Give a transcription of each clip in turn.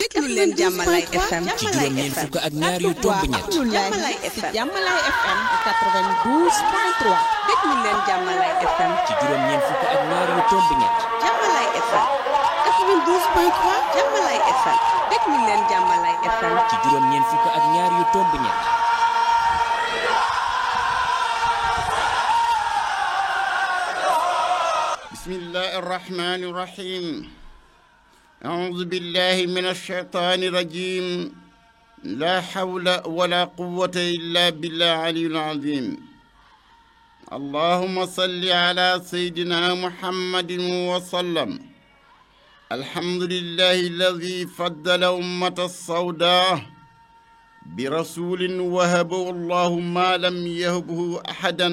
déglu leen Jàmmalaay FM ci juróom-ñeent fukk ak ñaar yu tomb ñett Jàmmalaay FM Jàmmalaay FM 92.3 déglu leen Jàmmalaay FM ci juróom-ñeent fukk ak ñaar yu tomb ñett Jàmmalaay FM 92.3 Jàmmalaay FM déglu leen Jàmmalaay FM ci juróom-ñeent fukk ak ñaar yu tomb ñett bismillahi irrahmani irrahim أعوذ بالله من الشيطان الرجيم لا حول ولا قوة إلا بالله العلي العظيم اللهم صل على سيدنا محمد وسلم الحمد لله الذي فضل أمة السوداء برسول وهبه الله ما لم يهبه أحدا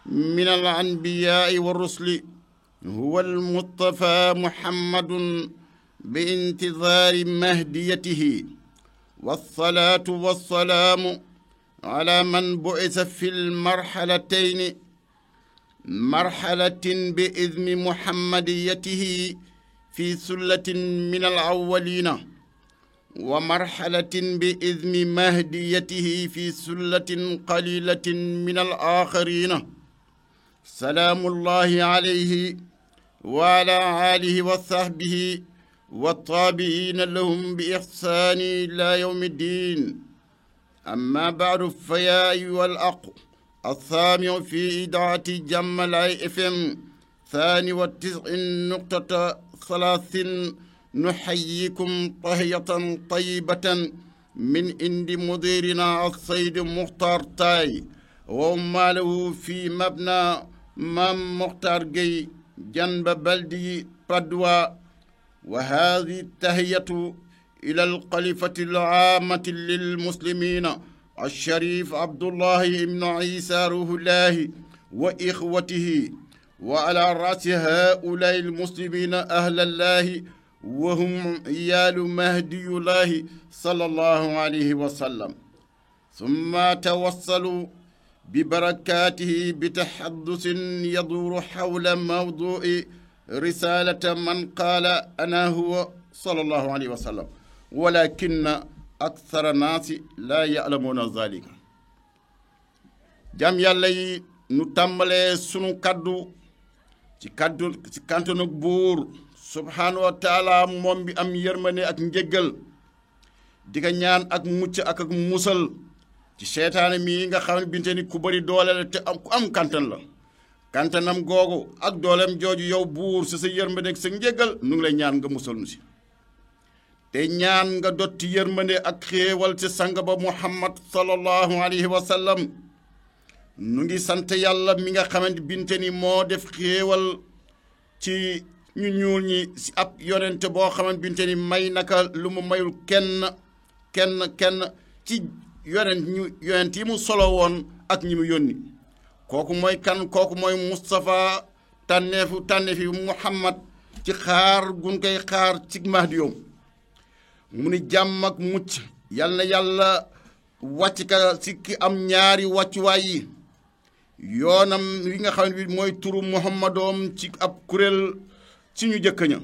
من الأنبياء والرسل هو المصطفى محمد بانتظار مهديته والصلاة والسلام على من بعث في المرحلتين مرحلة بإذن محمديته في سلة من الأولين ومرحلة بإذن مهديته في سلة قليلة من الآخرين سلام الله عليه وعلى آله وصحبه والطابعين لهم بإحسان إلى يوم الدين أما بعد فيا أيها الأخ السامع في إذاعة جملاي FM 92.3 نحييكم تحية طيبة من عند مديرنا السيد مختار تاي وعماله في مبنى مام مختار جي جنب بلدي بدوى وهذه التحية إلى الخليفة العامة للمسلمين الشريف عبد الله بن عيسى روح الله وإخوته وعلى رأس هؤلاء المسلمين أهل الله وهم عيال مهدي الله صلى الله عليه وسلم ثم توصلوا ببركاته بتحدث يدور حول موضوع رسالة من قال أنا هو صلى الله عليه وسلم ولكن أكثر الناس لا يعلمون ذلك jam yàlla yi nu tàmbalee sunu kaddu ci kantanug buur subhaanahu wa taala moom bi am yërmande ak njëggal di ko ñaan ak mucc ak musal ci seytaane mi nga xam ne binte ni ku bari doole la te ku am kantan la kantanam googu ak doolem jooju yow buur si sa yërmande ak sa njëggal nu ngi lay ñaan nga musal nu si te ñaan nga dotti yërmande ak xéewal ci sang ba muhammad sallallahu alayhi wa sallam nu ngi sant yàlla mi nga xamante binte ni moo def xéewal ci ñu ñuul ñi si ab yonente boo xamante binte ni may naka lu mu mayul kenn ci yonent yi mu solo woon ak ñi mu yónni kooku mooy kan kooku mooy Moustapha tànneefi Muhammad ci xaar gun koy xaar ci Mahdiyoom mu ni jàmm ak mucc yal na yàlla wàcc ka si ki am ñaari wàccuwaay yi yoonam wi nga xam ne bi mooy turu Muhammadoom ci ab kuréel ci ñu jëkk ña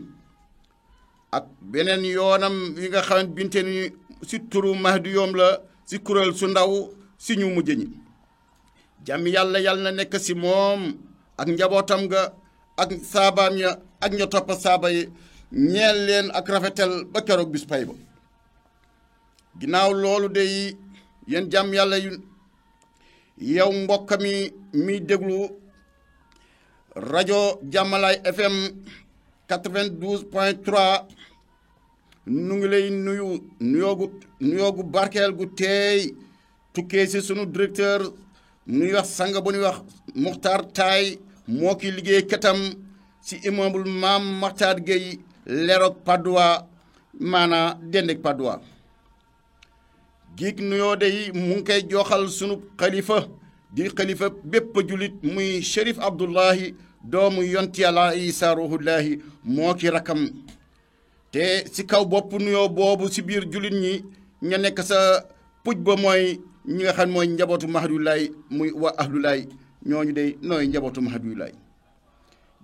ak beneen yoonam wi nga xam ne binte ni si turu Mahdiyoom la si kuréel su ndaw si ñu mujj ñi jàmm yàlla na nekk si moom ak njabootam ga ak saabaam ya ak ña topp saaba yi ñeel leen ak rafetal ba keroog bis pay ba ginnaaw loolu de yéen jàmm yàlla yu yow mbokk mi déglu rajo Jàmmalaay FM 92.3 nu ngi lay nuyoogu barkeel gu teey tukkee si sunu directeur nuy wax sang bu ñuy wax Muxtaar Taay moo ki liggéey katam si immeuble Maam Maxtaar Gueye leroog Padoua maanaa dendeg Padoua giig nuyoo de mu ngi koy joxal sunu xalifa di xalifa bépp julit muy Chérif Abdullahi doomu yonti Yàlla Isaa ruhullahi moo ki rakam te si kaw bopp nuyoo boobu si biir julit ñi ña nekk sa puj ba mooy ñi nga xam mooy njabootu Mahdiulaay muy waa ahlulaay ñooñu day nooy njabootu Mahdiulaay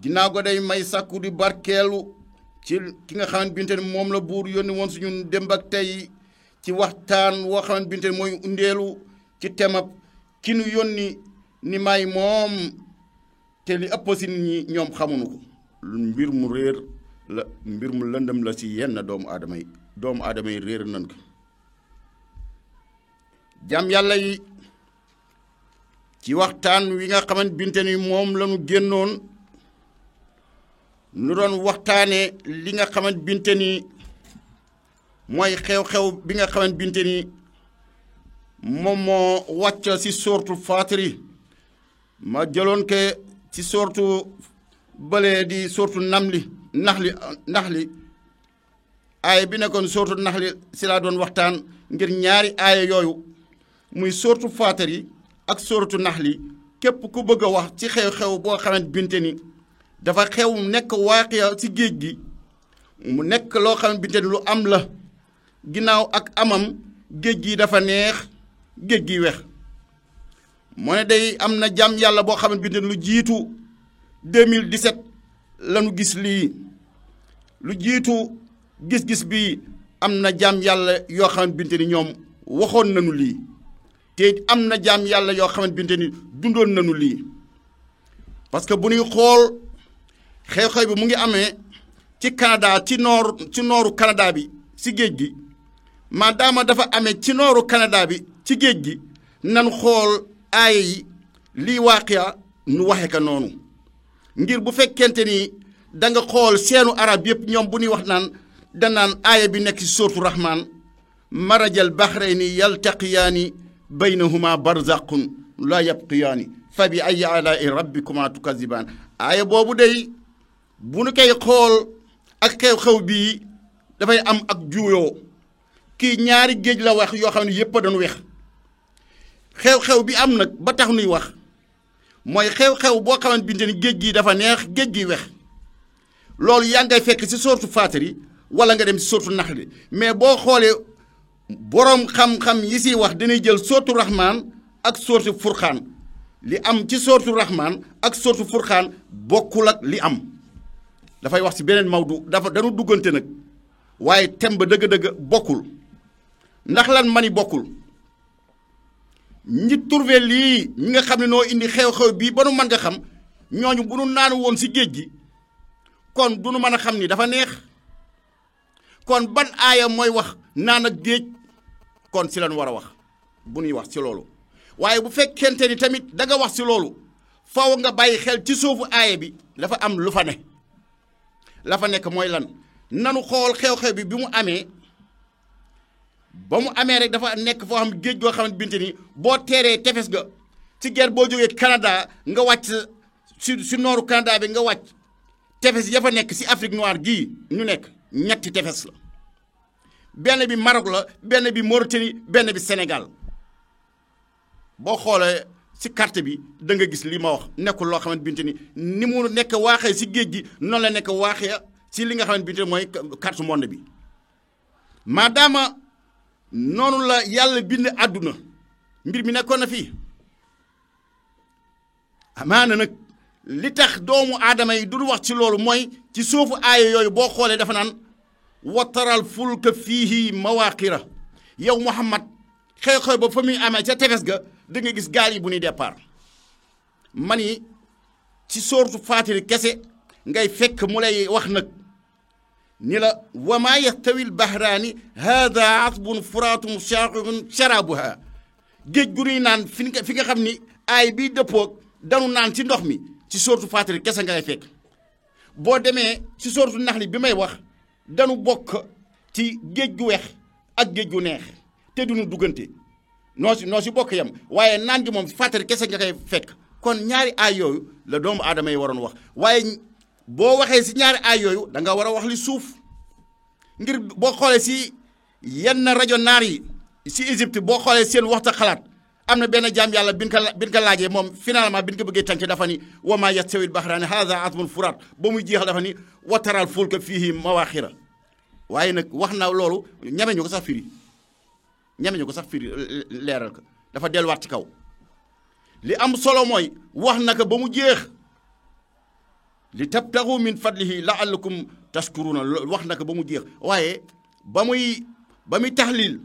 ginnaaw go day may sàkku di barkeelu ci ki nga xamante ni moom la buur yónni woon si ñun démb ak tey ci waxtaan woo xamante ni mooy undeelu ci temab ki nu yónni ni may moom te li ëpp si nit ñi ñoom xamuñu ko mbir mu réer la mbir mu lëndëm la si yenn doomu aadama yi réer nañ ko jàmm yàlla yi ci waxtaan wi nga xamante ni moom la ñu génnoon nu doon waxtaane li nga xamante ni mooy xew-xew bi nga xamante ni moom moo wàcc si soortu Faatiri ma jëloon ke ci soortu bële di soortu naxli aaya bi nekkoon soortu naxli si laa doon waxtaan ngir ñaari aaya yooyu muy soortu Faatiri ak soortu naxli képp ku bëgg a wax ci xew-xew boo xamante ni dafa xew nekk waaqiya ci géej gi mu nekk loo xamante ni lu am la ginnaaw ak amam géej gi dafa neex géej gi wex moo ne day am na jàmm yàlla boo xamante ni lu jiitu 2017 lañu gis lii lu jiitu gis-gis bi am na jàmm yàlla yoo xamante ni ñoom waxoon nañu lii te am na jàmm yàlla yoo xamante ni dundoon nañu lii parce que bu ñuy xool xew-xew bi mu ngi amee ci Canada ci nooru Canada bi ci géej gi maadaama dafa amee ci nooru Canada bi ci géej gi nan xool aaya yi lii waaqiya nu waxe ka noonu ngir bu fekkente ni da nga xool seenu arab yëpp ñoom bu ñuy wax danaan aaya bi nekk ci sooratu Rahmaan marajal bahrayni yaltaqiyaani baynahuma barzaqun la yabqiyaani fa bi ayyi alaa'i rabbikuma tukazibaan aaya boobu day bu nu koy xool ak xew-xew bii dafay am ak juuyoo kii ñaari géej la wax yoo xam ne yëpp a doon wex xew-xew bi am nag ba tax nuy wax mooy xew-xew boo xamante ni géej gi dafa neex géej gi wex loolu yaa ngay fekk ci soortu Faatiri wala nga dem ci soortu Naxli mais boo xoolee boroom xam-xam yi siy wax dañuy jël soortu Rahmaan ak soortu Furqaan li am ci soortu Rahmaan ak soortu Furqaan bokkul ak li am dafay wax ci beneen mawdu dañu duggante nag waaye thème ba dëgg-dëgg bokkul ndax lan mani bokkul ñi trouvé lii ñi nga xam ne noo indi xew-xew bii ba nu mën nga xam ñooñu bu nu naanu woon ci géej gi kon du nu mën a xam ni dafa neex kon ban aaya mooy wax naan ak géej kon ci lan war a wax bu nuy wax ci loolu waaye bu fekkente ni tamit da nga wax ci loolu faw nga bàyyi xel ci suufu aaya bi dafa am lu fa ne la fa nekk mooy lan nanu xool xew-xew bi mu amee ba mu amee rek dafa nekk foo xam géej goo xamante ni boo teeree tefes ga ci guerre boo jógee Canada nga wàcc si nooru Canada bi nga wàcc tefes ya fa nekk si Afrique noire gii ñu nekk ñetti tefes la benn bi Maroc la benn bi Mauritanie benn bi Sénégal boo xoolee si carte bi da nga gis li ma wax nekkul loo xamante ni mu nekk waaxee si géej gi noonu la nekk waaxee si li nga xamante ni mooy carte monde bi maadaama noonu la yàlla bind àdduna mbir mi nekkoon na fii amaana nag li tax doomu aadama yi du wax ci loolu mooy ci suufu aaya yooyu boo xoolee dafa naan wataral fulka fiihi mawaqira yow Muhammad xew-xew ba fa muy amee ca tefes ga da nga gis gaal yi bu ñuy départ mani ci sooratu Faatiri kese ngay fekk mu lay wax nag ni la wa maa yastawi l-bahraani haada asbun furaatun shaaqiqun sharaabuha géej gu ñuy naan fi nga xam ni aay bii dëppoog danu naan ci ndox mi ci sooratu Faatiri kese ngay fekk boo demee ci sooratu Naxli bi may wax danu bokk ci géej gu weex ak géej gu neex te duñu duggante noo si bokk yam waaye naan gi moom Faatiri kese nga koy fekk kon ñaari aay yooyu la doomu aadama yi waroon wax waaye boo waxee si ñaari aay yooyu da nga war a wax li suuf ngir boo xoolee si yenn rajo naar yi si Égypte boo xoolee seen waxta xalaat am na benn jaam yàlla bin ko laajee moom finalement bin ko bëggee tànk dafa ni wa maa yastawi l-bahraani haadha azbun furaat ba muy jeexal dafa ni wa taral fulka fiihi mawaaxira waaye nag wax na loolu ñame ñu ko sax firi leeral ko dafa delluwaat ci kaw li am solo mooy wax na ko ba mu jeex li tabtagu min fadlihi laallakum tashkuruna wax na ko ba mu jeex waaye ba muy taxlil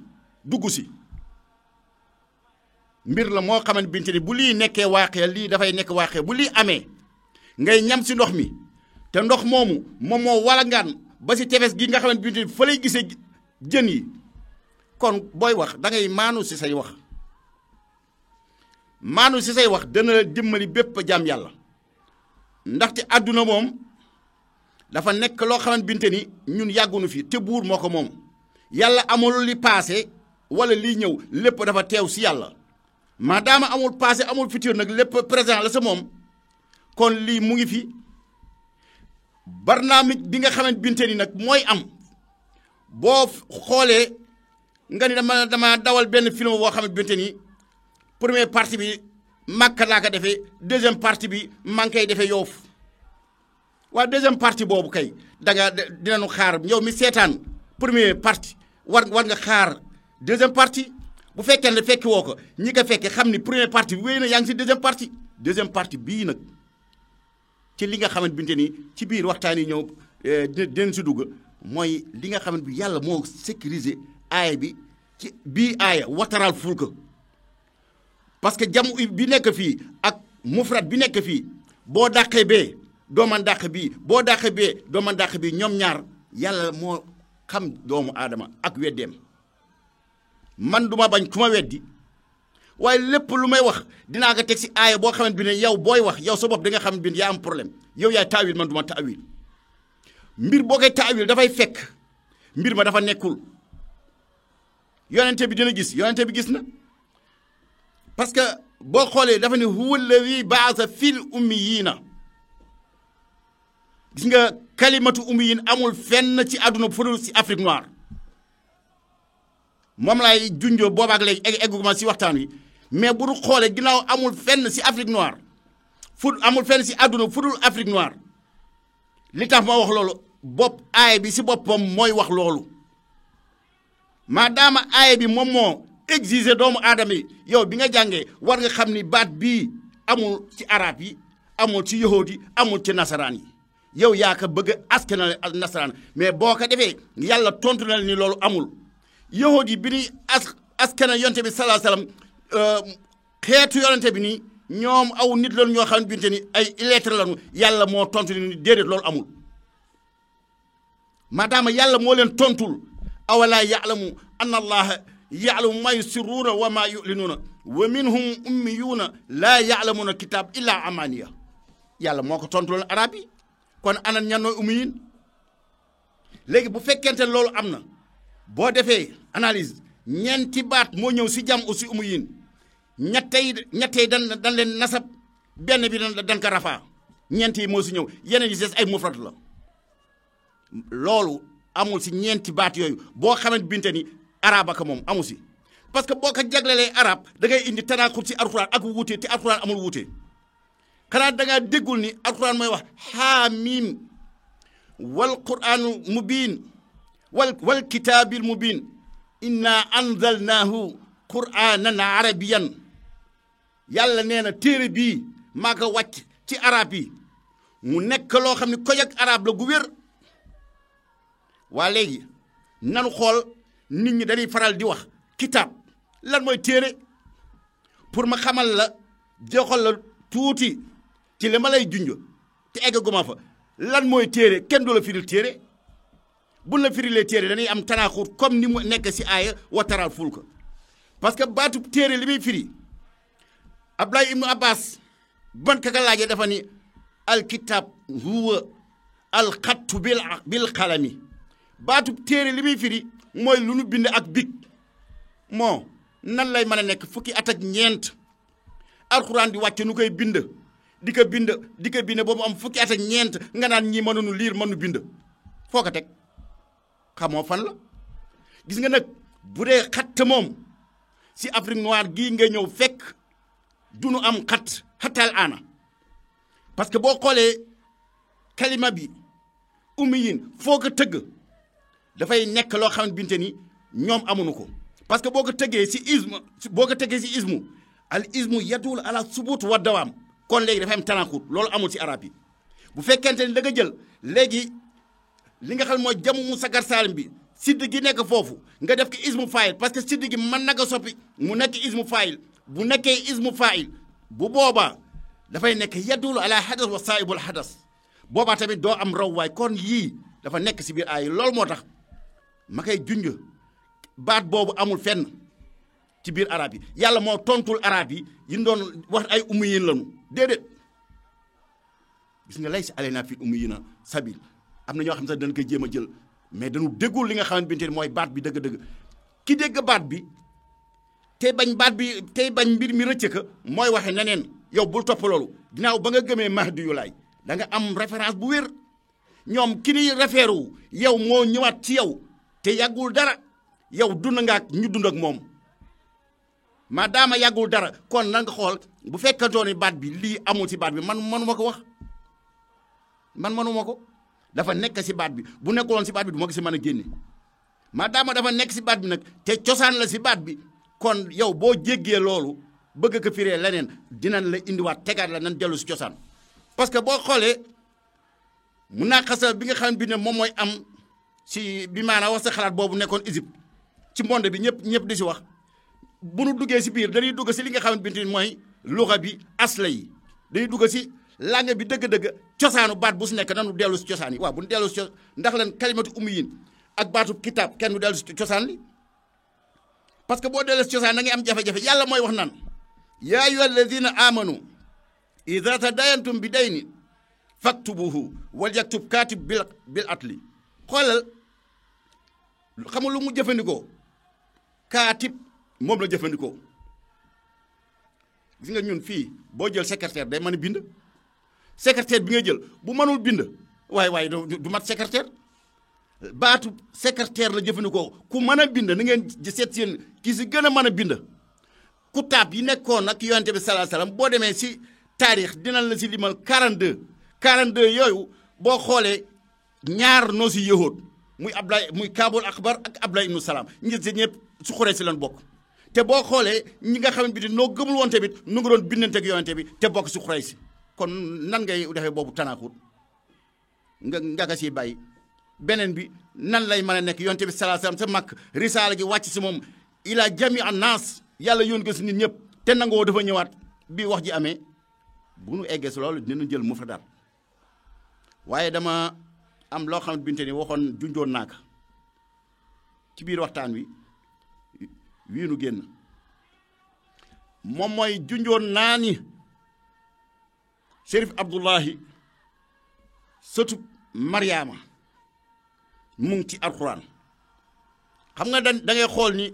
dugg si mbir la moo xamante binte ni bu lii nekkee waaqee lii dafay nekk waaqee bu lii amee ngay ñam si ndox mi te ndox moomu moom moo walangaan ba si tefes gi nga xamante binte ni fa lay gisee jën yi kon booy wax da ngay maanu si say wax maanu si say wax dana la dimbali bépp jaam yàlla ndaxte àdduna moom dafa nekk loo xamante binte ni ñun yàggunu fi te buur moo ko moom yàlla amul li passé wala lii ñëw lépp dafa teew si yàlla maadaama amul passé amul futur nag lépp présent la sa moom kon lii mu ngi fi barnaamij bi nga xamante binte ni nag mooy am boo xoolee nga ni dama dawal benn film boo xamante binte ni première partie bi Makka laa ko defee deuxième partie bi maa ngi koy defee Yoof waaw deuxième partie boobu kay danga dinañu xaar yow mi seetaan première partie war nga xaar deuxième partie bu fekkee ne fekki woo ko ñi ko fekkee xam ni première partie bi wéy na yaa ngi si deuxième partie bii nag ci li nga xamante binte ni ci biir waxtaan yi ñëw dinañ si dugg mooy li nga xamante bi yàlla moo sécuriser aaya bi ci bii aaya wataral fulka parce que jam bi nekk fii ak mufrad bi nekk fii boo dàqee bee doo man dàq bii boo dàqee bee doo man dàq bii ñoom ñaar yàlla moo xam doomu aadama ak weddeem man duma bañ ku ma weddi waaye lépp lu may wax dinaa ko teg si aaya boo xamante bi ne yow booy wax yow sa bopp da nga xam bi yaa am problème yow yaay taawil man du ma taawil mbir boo koy taawil dafay fekk mbir ma dafa nekkul yonente bi dina gis yonente bi gis na parce que boo xoolee dafa ne huwa alladi baasa fil ummiyiina gis nga kalimatu ummiyin amul fenn ci àdduna fu si Afrique noire moom laay junjoo boobaak léegi egguma si waxtaan wi mais bu du xoolee ginnaaw amul fenn si Afrique noire amul fenn si àdduna fu dul Afrique noire li tax ma wax loolu aaya bi si boppam mooy wax loolu maadaama aaya bi moom moo exiger doomu aadama yi yow bi nga jàngee war nga xam ni baat bii amul ci arab yi amul ci yahood yi amul ci nasaraan yi yow yaa ko bëgg a askanale nasaraan mais boo ko defee yàlla tontu na ni loolu amul yahood yi bi ñuy askana yonte bi salaa salaam xeetu yonente bi nii ñoom aw nit lañu ñoo xam ne binte ni ay lettre lañu yàlla moo tontu ni déedéet loolu amul maadaama yàlla moo leen tontul awalaa yaalamu anna allaha yaalamu ma yusirruuna wa ma yulinuuna wa minhum ummiyuuna laa yaalamuuna kitaab illa amaniya yàlla moo ko tontu loon arab yi kon ana ñan nooy ummiyin léegi bu fekkente loolu am na boo defee analyse ñeenti baat moo ñëw si jam aussi ummiyin ñettey dan leen nasab benn bi dan ko rafaa ñeent yi moo si ñëw yeneen yi des ay mufrad la loolu amul si ñeenti baat yooyu boo xamante binte ni arab ak moom amu si parce que boo ko jaglelee arab da ngay indi tanaaxut si alxuraan ak wuute te alxuraan amul wuute xanaa da ngaa déggul ni alxuraan mooy wax xaamim wal quraanu mubiin wal kitaabil mubiin inna anzalnaahu quraanan arabiyan yàlla nee na téere bii maa ko wàcc ci arab yi mu nekk loo xam ne koy ak arab la gu wér waa léegi nanu xool nit ñi dañuy faral di wax kitaab lan mooy téere pour ma xamal la joxal la tuuti ci li ma lay junj te eggaguma fa lan mooy téere kenn du la firil téere buñ la firilee téere dañuy am tanaaxut comme ni mu nekk si aaya wataral fulka parce que baatu téere li muy firi Abdoulaye Ibnu Abbas ban ka laajee dafa ni alkitab huwa alxattu bil xalami baatu téere li muy firi mooy lu nu bind ak big moo nan lay mën a nekk fukki at ak ñeent alxuraan di wàcce nu koy bind di ko bind ba mu am fukki at ak ñeent nga naan ñi mënuñu liir mënu bind foo ko teg xamoo fan la gis nga nag bu dee xatt moom si Afrique noire gii nga ñëw fekk du nu am xat xatal aana parce que boo xoolee kalima bi ummiyin foo ko tëgg dafay nekk loo xam ne binte ni ñoom amuñu ko parce que boo ko tëggee si ismu al ismu yadul ala subut wa dawaam kon léegi dafay am tanaaxut loolu amul si arab yi bu fekkente ni da nga jël léegi li nga xam mooy jamu mu sagar saalim bi sidd gi nekk foofu nga def ko ismu faayil parce que sidd gi mën na ko soppi mu nekk ismu faayil bu nekkee ismu faayil bu boobaa dafay nekk yadulu ala hadas wa saahibul hadas boobaa tamit doo am raw waay kon yii dafa nekk si biir aay loolu moo tax ma koy junj baat boobu amul fenn ci biir arab yi yàlla moo tontul arab yi doon wax ay ummiyin lañu déedéet gis nga lay si alayna fi ummiyina sabil am na ñoo xam sax dañ koy jéem a jël mais dañu déggul li nga xamante ne mooy baat bi dëgg-dëgg ki dégg baat bi tey bañ mbir mi rëcc ka mooy waxe neneen yow bul topp loolu ginnaaw ba nga gëmee mahdi yu laay da nga am référence bu wér ñoom ki ni référé wu yow moo ñëwaat ci yow te yàggul dara yow dund nga ak ñu dund ak moom maadaama yàggul dara kon na nga xool bu fekkantoo ni baat bi lii amul ci baat bi man mënuma ko wax man mënuma ko dafa nekk ci baat bi bu nekkuloon ci baat bi du ma ko ci mën a génne maadaama dafa nekk ci baat bi nag te cosaan la ci baat bi kon yow boo jéggee loolu bëgg ko firee leneen dinañ la indiwaat tegaat la nan dellu ci cosaan parce que boo xoolee mun naa xasa bi nga xam bi ne moom mooy am ci bi maanaam wax sa xalaat boobu nekkoon Égypte ci monde bi ñëpp di ci wax bu nu duggee ci biir dañuy dugg ci li nga xamante ni mooy luxa bi asla yi dañuy dugg ci langue bi dëgg-dëgg cosaanu baat bu su nekk nanu dellu ci cosaan yi waaw bu nu dellu ci ndax lan kalimatu ummiyin ak baatu kitaab kenn du dellu ci cosaan li parce que boo dellu ci cosaan da ngay am jafe-jafe yàlla mooy wax naan yaa ayyuha alladina amanu ida tadayantum bi dayni faktubuhu wal yaktub katib bil atli xoolal xamul lu mu jëfandikoo kaatib moom la jëfandikoo gis nga ñun fii boo jël secrétaire day mën a bind secrétaire bi nga jël bu mënul bind waaye du mat secrétaire baatu secrétaire la jëfandikoo ku mën a bind na ngeen seet seen kii si gën a mën a bind kutaab yi nekkoon ak yonente bi sallallahu alayhi wasallam boo demee si taarix dinañ la si limal 42 yooyu boo xoolee ñaar noo si yëhoot muy Ablaye muy Kaabul Akbar ak Ablaye ibnu Salaam ñi si ñëpp su xuree si lan bokk te boo xoolee ñi nga xamante bi noo gëmul woon tamit nu ngi doon bindante ak yonente bi te bokk si xuree si kon nan ngay defee boobu tanaaxut nga ka siy bàyyi beneen bi nan lay mën a nekk yonente bi sallallahu alayhi wasallam sa màkk risaala gi wàcc si moom ila jami an naas yàlla yóon ko si nit ñëpp te nangoo dafa ñëwaat bi wax ji amee bu nu eggee si loolu dinañu jël mufradaat waaye dama am loo xam binte ni waxoon junjoon naa ko ci biir waxtaan wi wii nu génn moom mooy junjoon naa ni Chérif Abdullahi sëtu Mariama mu ngi ci alxuraan xam nga da ngay xool ni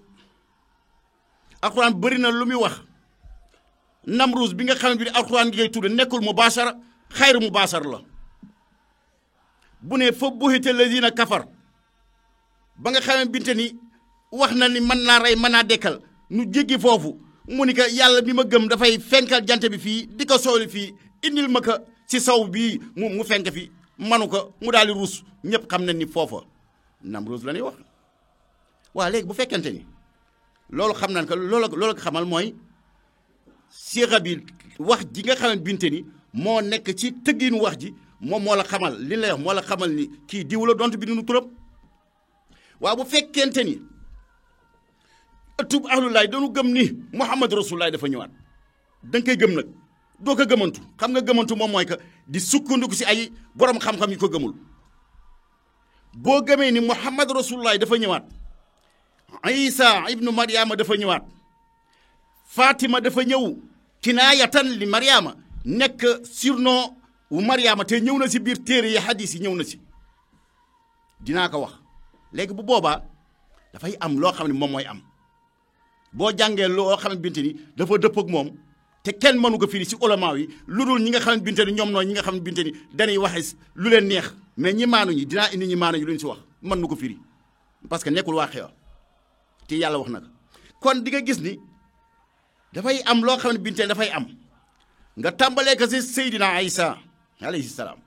alxuraan bëri na lu muy wax Namruus bi nga xam ne bi alxuraan ngi koy tudde nekkul mubaashara xayru mubaashar la bu ne fa buhita lazina kafar ba nga xamee binte ni wax na ni mën naa rey mën naa dekkal nu jéggi foofu mu ni ko yàlla bi ma gëm dafay fenkal jant bi fii di ko sooli fii indil ma ko ci saw bii mu fenk fi manu ko mu daal di ruus ñëpp xam na ni foofa Namruus la ñuy wax waa léegi bu fekkente ni loolu xam nañ ko loolu ko xamal mooy sixa bi wax ji nga xamal binte ni moo nekk ci tëggiinu wax ji moom moo la xamal li lay wax moo la xamal ni kii diw la donte bi nu turam waaw bu fekkente ni ëttub ahlulaay dañu gëm ni Muhammad Rasulullah dafa ñëwaat da nga koy gëm nag doo ko gëmantu xam nga gëmantu moom mooy que di sukkandiku si ay borom xam-xam yi ko gëmul boo gëmee ni Muhammad Rasulullah dafa ñëwaat Isa ibnu Mariama dafa ñëwaat Fatima dafa ñëw kinaayatan li Mariama nekk surnom wu Mariama te ñëw na si biir téere yi hadis yi ñëw na si dinaa ko wax léegi bu boobaa dafay am loo xam ne moom mooy am boo jàngee loo xam ne binte ni dafa dëpp ak moom te kenn mënu ko firi si ulama yi lu dul ñi nga xam ne binte ni ñoom nooy ñi nga xam ne binte ni dañuy waxe lu leen neex mais ñi maanu ñi dinaa indi ñi maanu ñi lu ñu si wax mën nu ko firi parce que nekkul waa xew te yàlla wax na ko kon di nga gis ni dafay am loo xam ne binte dafay am nga tàmbalee ko si Seydina Isa alayhi salaam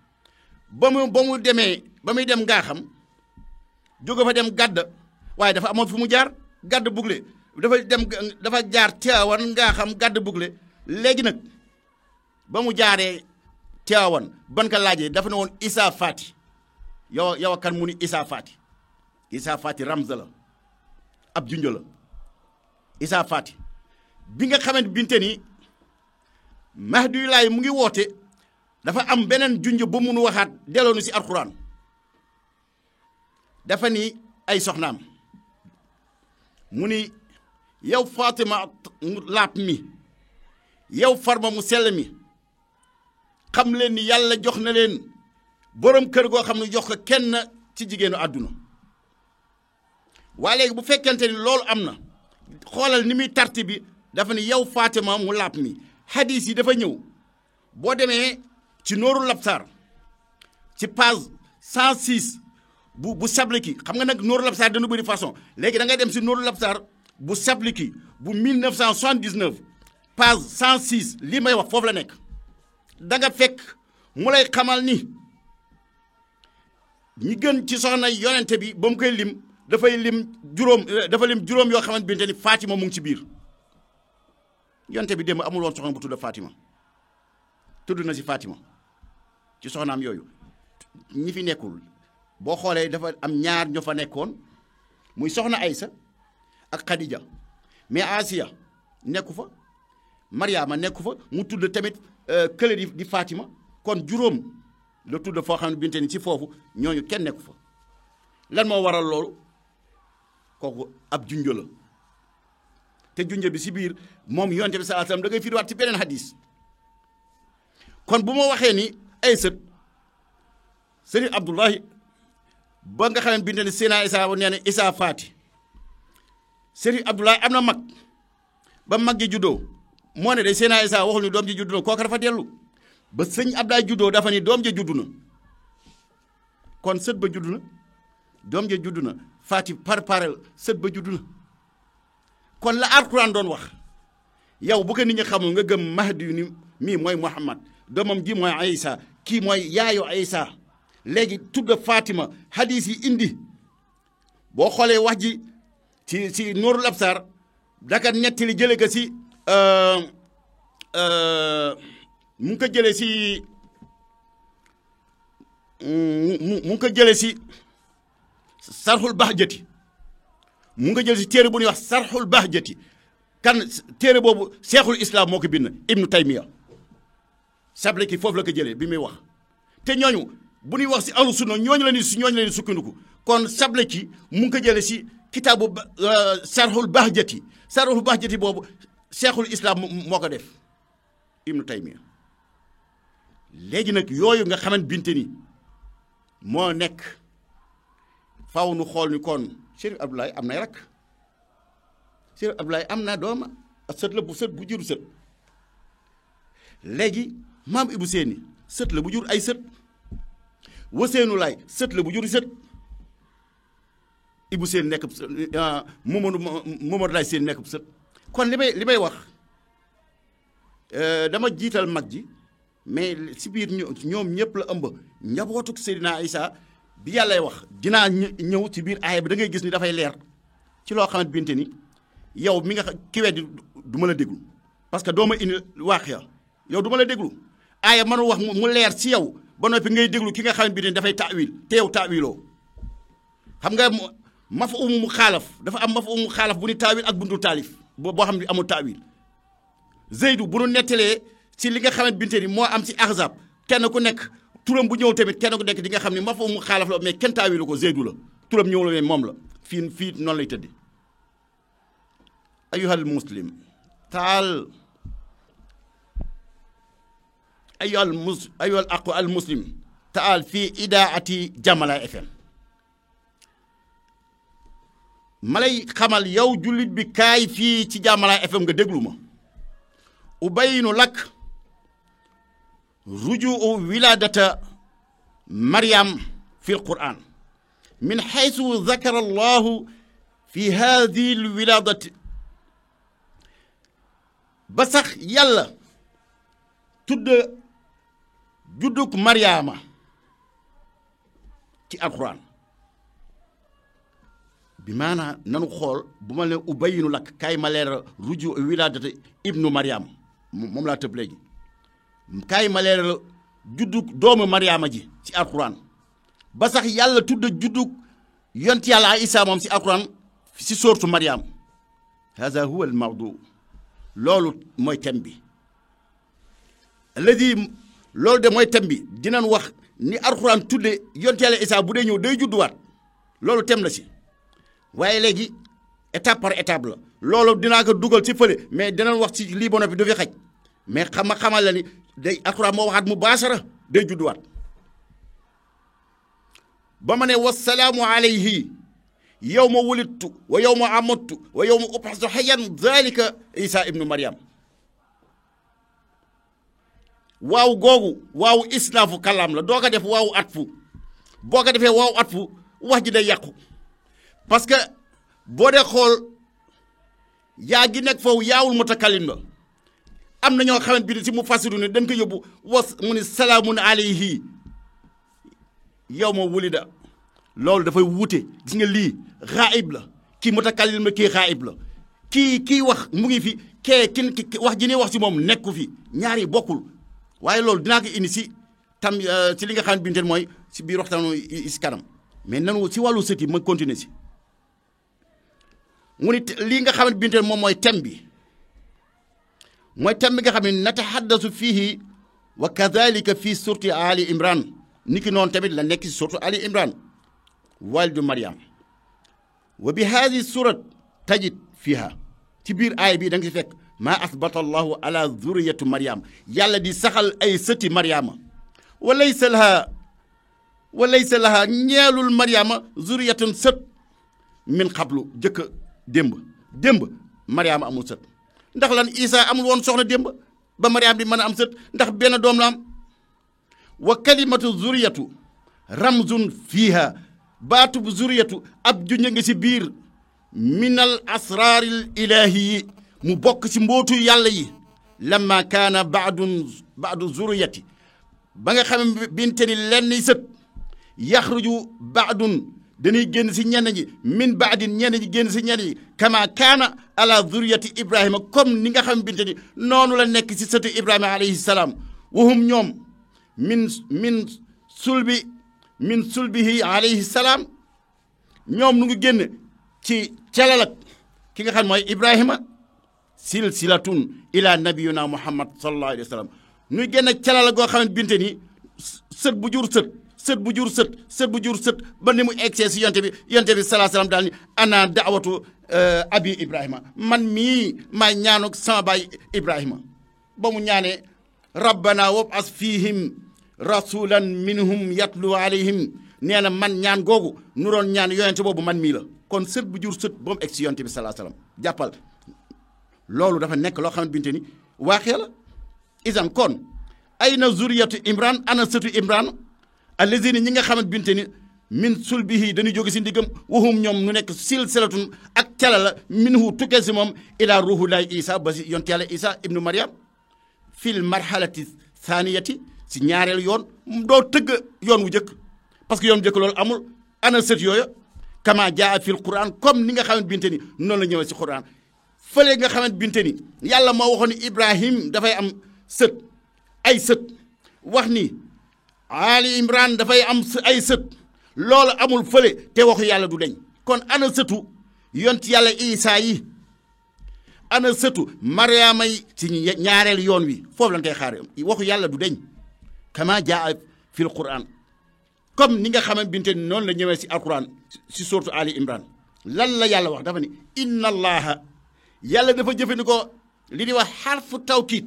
ba muy dem ngaa xam jóge fa dem gàdd waaye dafa amoon fu mu jaar gàdd bugle dafa jaar Tiwaawan ngaa xam gàdd bugle léegi nag ba mu jaaree Tiwaawan ban ka laajee dafa ne woon Isa Fati yow kan mu ni Issa Fati ramza la ab junjo la Issa Fati bi nga xamante binte ni Mahdi laay mu ngi woote dafa am beneen junjo ba mun waxaat delloonu si alxuraan dafa ni ay soxnaam mu ni yow Fatima mu laab mi yow Farma mu sell mi xam leen ni yàlla jox na leen borom kër goo xam ne jox ko kenn ci jigéenu àdduna waa léegi bu fekkente ni loolu am na xoolal ni muy tarti bi dafa ni yow Fatima mu laab mi hadis yi dafa ñëw boo demee ci Nooru Labsar ci page 106 bu Sabliki xam nga nag Nooru Labsar dana bëri façon léegi da ngay dem si Nooru Labsar bu Sabliki bu 1979 page 106 lii may wax foofu la nekk da nga fekk mu lay xamal ni ñi gën ci soxna yonente bi ba mu koy lim dafay lim juróom yoo xamante binte ni Fatima mu ngi ci biir yonente bi démb amul woon soxna bu tudd Fatima tudd na si Fatima ci soxnaam yooyu ñi fi nekkul boo xoolee dafa am ñaar ñoo fa nekkoon muy soxna Aysa ak Khadija mais Asiya nekku fa Mariama nekku fa mu tudd tamit kële di Fatima kon juróom la tudd foo xam ne binte ni ci foofu ñooñu kenn nekku fa lan moo waral loolu kooku ab junjo la te junjo bi si biir moom yonte bi sallallahu alayhi wasallam da ngay firiwaat ci beneen hadis kon bu ma waxee ni ay sët Sëriñ Abdullahi ba nga xam ne binte ni Seydina Issa nee na Issa Fati Sëriñ Abdullahi am na mag ba mag ji juddoo moo ne de Seydina Issa waxul ni doom ji juddu na kooku dafa dellu ba sëñ Abdoulaye juddoo dafa ni doom ja juddu na kon sët ba juddu na doom ja juddu na Fati parel sët ba juddu na kon la Alxuraan doon wax yow bu ko nit ñi xamul nga gëm Mahdi ni mii mooy Muhammad doomam ji mooy Aïssa kii mooy yaayu Aïssa léegi tudd Fatima hadis yi indi boo xoolee wax ji ci Noorul Absar daka nettali jële ko si mu ngi ko jëlee si mu ngi ko jëlee si sarxul bahjati mu ngi ko jëlee si téere bu ñuy wax sarxul bahjati kan téere boobu seexul islam moo ko bind Ibnu Taymiya Sabliki foofu la ko jëlee bi muy wax te ñooñu bu ñuy wax si ahlu sunna ñooñu la ni sukkandiku kon Sabliki mu ngi ko jëlee si kitaabu sarxul bahjati boobu seexul islam moo ko def Ibnu Taymiya léegi nag yooyu nga xamante binte ni moo nekk faw nu xool ni kon Chérif Abdoulaye am nay rakk Chérif Abdoulaye am na dooma sët la bu juru sët léegi maam Ibou Séni sët la bu jur ay sët Waseenu Laay sët la bu jur sët Ibou Séni nekk Momadou Laay Séni nekk sët kon li may wax dama jiital mag ji mais si biir ñoom ñëpp la ëmb njabootuk Seydina Issa bi yàllay wax dinaa ñëw ci biir aaya bi da ngay gis ni dafay leer ci loo xamante binte ni yow mi nga ki weddi du ma la déglu parce que doo ma indi waax ya yow du ma la déglu aaya mënu wax mu leer si yow ba noppi ngay déglu ki nga xamante binte ni dafay taawil te yow taawiloo xam nga mafhum mu xaalaf dafa am mafhum mu xaalaf bu ni taawil ak buntu taalif boo xam ne amul taawil Zeydu bu nu nettalee ci li nga xamante binte ni moo am ci Ahzab kenn ku nekk turam bu ñëw tamit kenn ku nekk di nga xam ne mafhum mu xaalaf la mais kenn taawilu ko Zeydu la turam ñëw la mais moom la fii noonu lay tëddi ayyuhal muslim taal ayyuhal aqu al muslim taal fii idaati Jamala FM ma lay xamal yow jullit bi kaay fii ci Jamala FM nga déglu ma ubayinu lak rujuu wiladata Maryam fi alquran min haythu zakara allahu fi hadihi alwiladati ba sax yàlla tudd judduk Maryama ci alquran bi maanaa nanu xool bu ma leen ubayinu lak kaay ma leeral rujuu wiladata ibnu Maryam moom laa tëb léegi kaay ma leeral juddu doomu Mariama ji ci alquran ba sax yàlla tudd juddu yont yàlla Isa moom si alquran si sourate Maryam hada huwa al mawdu loolu mooy thème bi alladi loolu de mooy thème bi dinañ wax ni alquran tudde yont yàlla Isa bu dee ñëw day judduwaat loolu thème la si waaye léegi étape par étape la loolu dinaa ko dugal ci fële mais dinañ wax ci lii ba noppi du fi xaj mais xamal la ni day alquran moo waxaat mu baasara day judduwaat ba ma ne wasalaamu alayhi yawma wulidtu wa yawma amattu wa yawma ub'asu hayyan dhalika Isa ibnu Maryam waaw googu waaw isnaafu kalaam la doo ko def waaw atfu boo ko defee waaw atfu wax ji day yàqu parce que boo dee xool yaa gi nekk foofu yaawul mutakallim la am na ñoo xamante bi si mu fasiru ne dañ ko yóbbu was mu ni salaamun alayhi yawma wulida loolu dafay wuute gis nga lii xaayib la kii mutakallim la kii xaayib la kii wax mu ngi fi ki wax ji ne wax si moom nekku fi ñaari bokkul waaye loolu dinaa ko indi si tam si li nga xam ne binteel mooy si biir waxtaan si kanam mais nanu si wàllu sët yi ma continuer si mu ni lii nga xam ne binteel moom mooy thème bi mooy thème bi nga xam ne natahaddasu fiihi wa kadhalika fii surti Ali Imran niki noonu tamit la nekk si surtu Ali Imran walidu Maryam wa bi haadi surat tajid fiha ci biir aaya bii da nga si fekk maa asbata allahu ala zuriyatu Maryam yàlla di saxal ay sëti Maryama wa laysa laha ñeelul Maryama zuriyatun sët min xablu jëkk démb Maryama amul sët ndax lan Isa amul woon soxna démb ba Maryam di mën a am sët ndax benn doom la am wa kalimatu zuriyatu ramzun fiiha baatub zuriyatu ab junj nga si biir minal asraaril ilaahi mu bokk si mbootu yàlla yi lamma kaana baadu zuriyati ba nga xam binte ni lenn sët yaxruju baadun dañuy génn si ñenn ñi min baadin ñenn ñi génn si ñenn ñi kama kaana ala zuriyati Ibrahima comme ni nga xam binte ni noonu la nekk si sëtu Ibrahima alayhi salaam wahum ñoom min sulbihi alayhi salaam ñoom nu ngi génn ci calalak ki nga xam mooy Ibrahima silsilatun ila nabiyuna Muhammad sallallahu alayhi wa sallam nuy génn calala goo xam ne binte ni sët bu jur sët ba ni mu egsee si yonte bi salaa salaam daal ni ana daawatu abi Ibrahima man mii maa ñaanuk sama baay Ibrahima ba mu ñaanee rabbana wab'as fihim rasulan minhum yatlu alayhim nee na man ñaan googu nu doon ñaan yonente boobu man mii la kon sët bu jur sët ba mu egsi yonte bi salaa salaam jàppal loolu dafa nekk loo xam ne binte ni waaxee la isan kon ay na zuriyatu Imran ana sëtu Imran allazina ñi nga xamante binte ni min sulbihi dañuy jóge si ndiggam waxum ñoom nu nekk silsilatun ak cala la minhu tukkee si moom ila ruhullahi Isa ba si yonte yàlla Isa ibnu Maryam fil marhalati thaniyati si ñaareel yoon doo tëgg yoon wu jëkk parce que yoon wu jëkk loolu amul ana sët yooyu kama jaa fil Quran comme ni nga xamante binte ni noonu la ñëwee si Quran fële nga xamante binte ni yàlla moo waxoon ni Ibrahim dafay am sët ay sët wax ni Ali Imran dafay am ay sët loolu amul fële te waxu yàlla du deñ kon ana sëtu yont yàlla Isa yi ana sëtu Mariama yi ci ñaareel yoon wi foofu lañ koy xaare waxu yàlla du deñ kama jaa fil Quran comme ni nga xamante binte ni noonu la ñëwee si alquran si sourate Ali Imran lan la yàlla wax dafa ni inna allaha yàlla dafa jëfandikoo li di wax xarfu tawkiid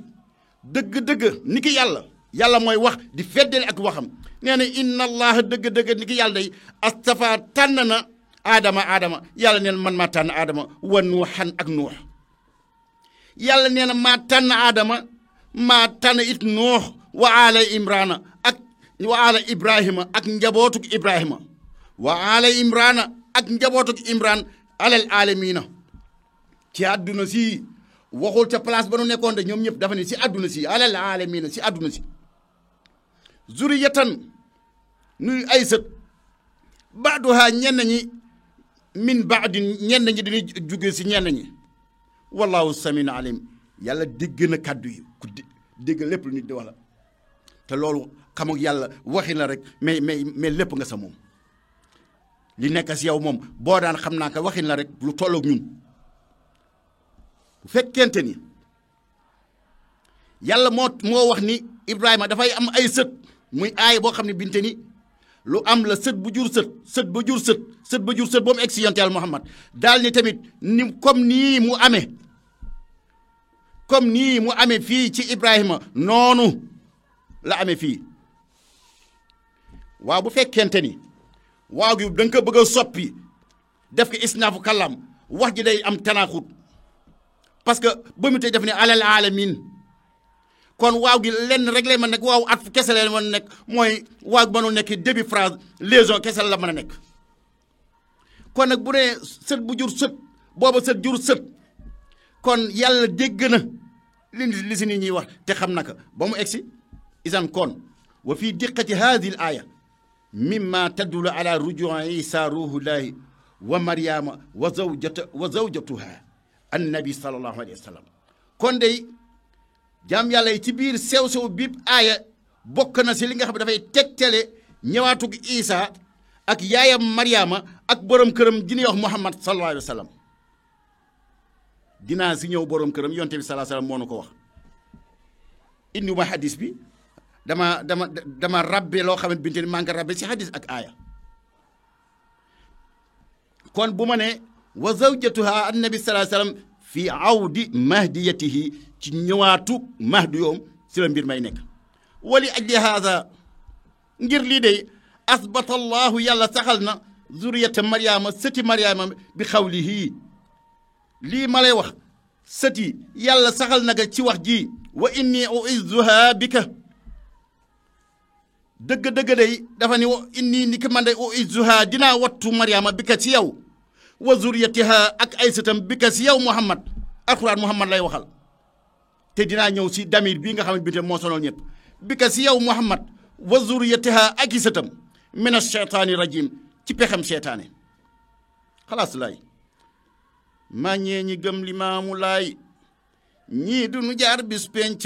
dëgg-dëgg ni ki yàlla mooy wax di feddali ak waxam nee na inna allaha dëgg-dëgg ni ki yàlla day astafa tànn na aadama yàlla nee na man maa tànn aadama wa nuuxan ak nuux yàlla nee na maa tànn aadama maa tànn it nuux wa ala imrana ak wa ala ibrahima ak njabootuk ibrahima wa ala imrana ak njabootuk imran alal alamina ci àdduna si waxul ca place ba nu nekkoon de ñoom ñëpp dafa ne si àdduna si alal alamina si àdduna si zuriyatan nuy ay sët baaduha ñenn ñi min baadin ñenn ñi dañuy jóge si ñenn ñi wallahu samin alim yàlla dégg na kàddu yi ku dégg lépp lu nit di wax la te loolu xam ak yàlla waxi la rek mais lépp nga sa moom li nekk si yow moom boo daan xam naa ko waxin la rek lu tolloog ñun bu fekkente ni yàlla moo wax ni Ibrahima dafay am ay sët muy aay boo xam ne binte ni lu am la sët bu jur sët sët ba jur sët sët ba jur sët boobu egg si yonent Yàlla Muhammad daal ni tamit ni comme nii mu amee fii ci Ibrahima noonu la amee fii waaw bu fekkente ni waaw gi da nga ko bëgg a soppi def ko isnaafu kalam wax ji day am tanaaxut parce que ba mu tey def ne alal alamin kon waaw gi lenn rek lay mën nekk waaw at kese la mën nekk mooy waaw mënul nekk début phrase liaison kese la mën a nekk kon nag bu dee sët bu jur sët booba sët jur sët kon yàlla dégg na li si nit ñuy wax te xam na ko ba mu egsi isan kon wa fii diqati hadihi l aya mimma tadulu ala rujui isa ruhullahi wa maryama wa zawjatuha annabi sallallahu alayhi wa sallam kon day jaam yàlla yi ci biir sew-sew biib aaya bokk na si li nga xam ne dafay tegtale ñëwaatug isa ak yaayam maryama ak borom këram ji ñuy wax muhammad sallallahu alayhi wa sallam dinaa si ñëw borom këram yonte bi sallallahu alayhi wa sallam moo nu ko wax indi ma hadis bi dama rabbe loo xamante binte ni maa ngi rabbe si hadis ak aaya kon bu ma ne wa zawjatuha annabi sallallahu alayhi wa sallam fi awdi mahdiyatihi ci ñëwaatu mahdu yoom si la mbir may nekk wali ajli haada ngir lii de asbata allahu yàlla saxal na zuriyata mariama sëti mariama bi xawlihi lii ma lay wax sëti yàlla saxal na ga ci wax ji wa inni uizzuha bika dëgg-dëgg day dafa ni wa inni ni ko man day uizzuha dinaa wattu mariama bika ci yow wa zuriyatiha ak ay sëtam bika ci yow muhammad alquran muhammad lay waxal te dinaa ñëw si damir bii nga xam ne bi moo sonal ñëpp bika ci yow muhammad wa zuriyatiha ak i sëtam min ash-shaytaani rajim ci pexem seytaane xalaas laay maa ñee ñi gëm limaamu laay ñii du nu jaar bis penc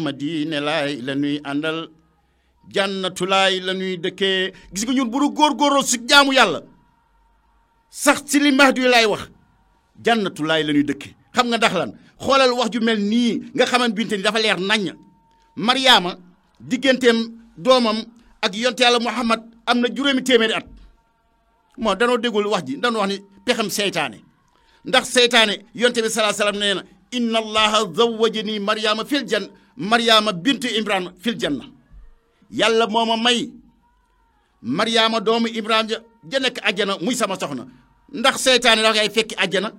ma diine laay la ñuy àndal jànnatu laay la ñuy dëkkee gis nga ñun bu nu góorgóorloo si jaamu yàlla sax si li mahdi laay wax jànnatu laay la ñuy dëkkee xam nga ndax lan xoolal wax ju mel nii nga xaman binte ni dafa leer naññ Mariama digganteem doomam ak yonte yàlla Muhammad am na juróomi téeméeri at moo danoo déggul wax ji danoo wax ni pexem seytaane ndax seytaane yonte bi salaa salaam nee na inna allaha zawwajani Mariama fil janna Mariama bintu Imran fil janna yàlla moo ma may Mariama doomu Imran ja nekk àjjana muy sama soxna ndax seytaane dafa ngay fekki àjjana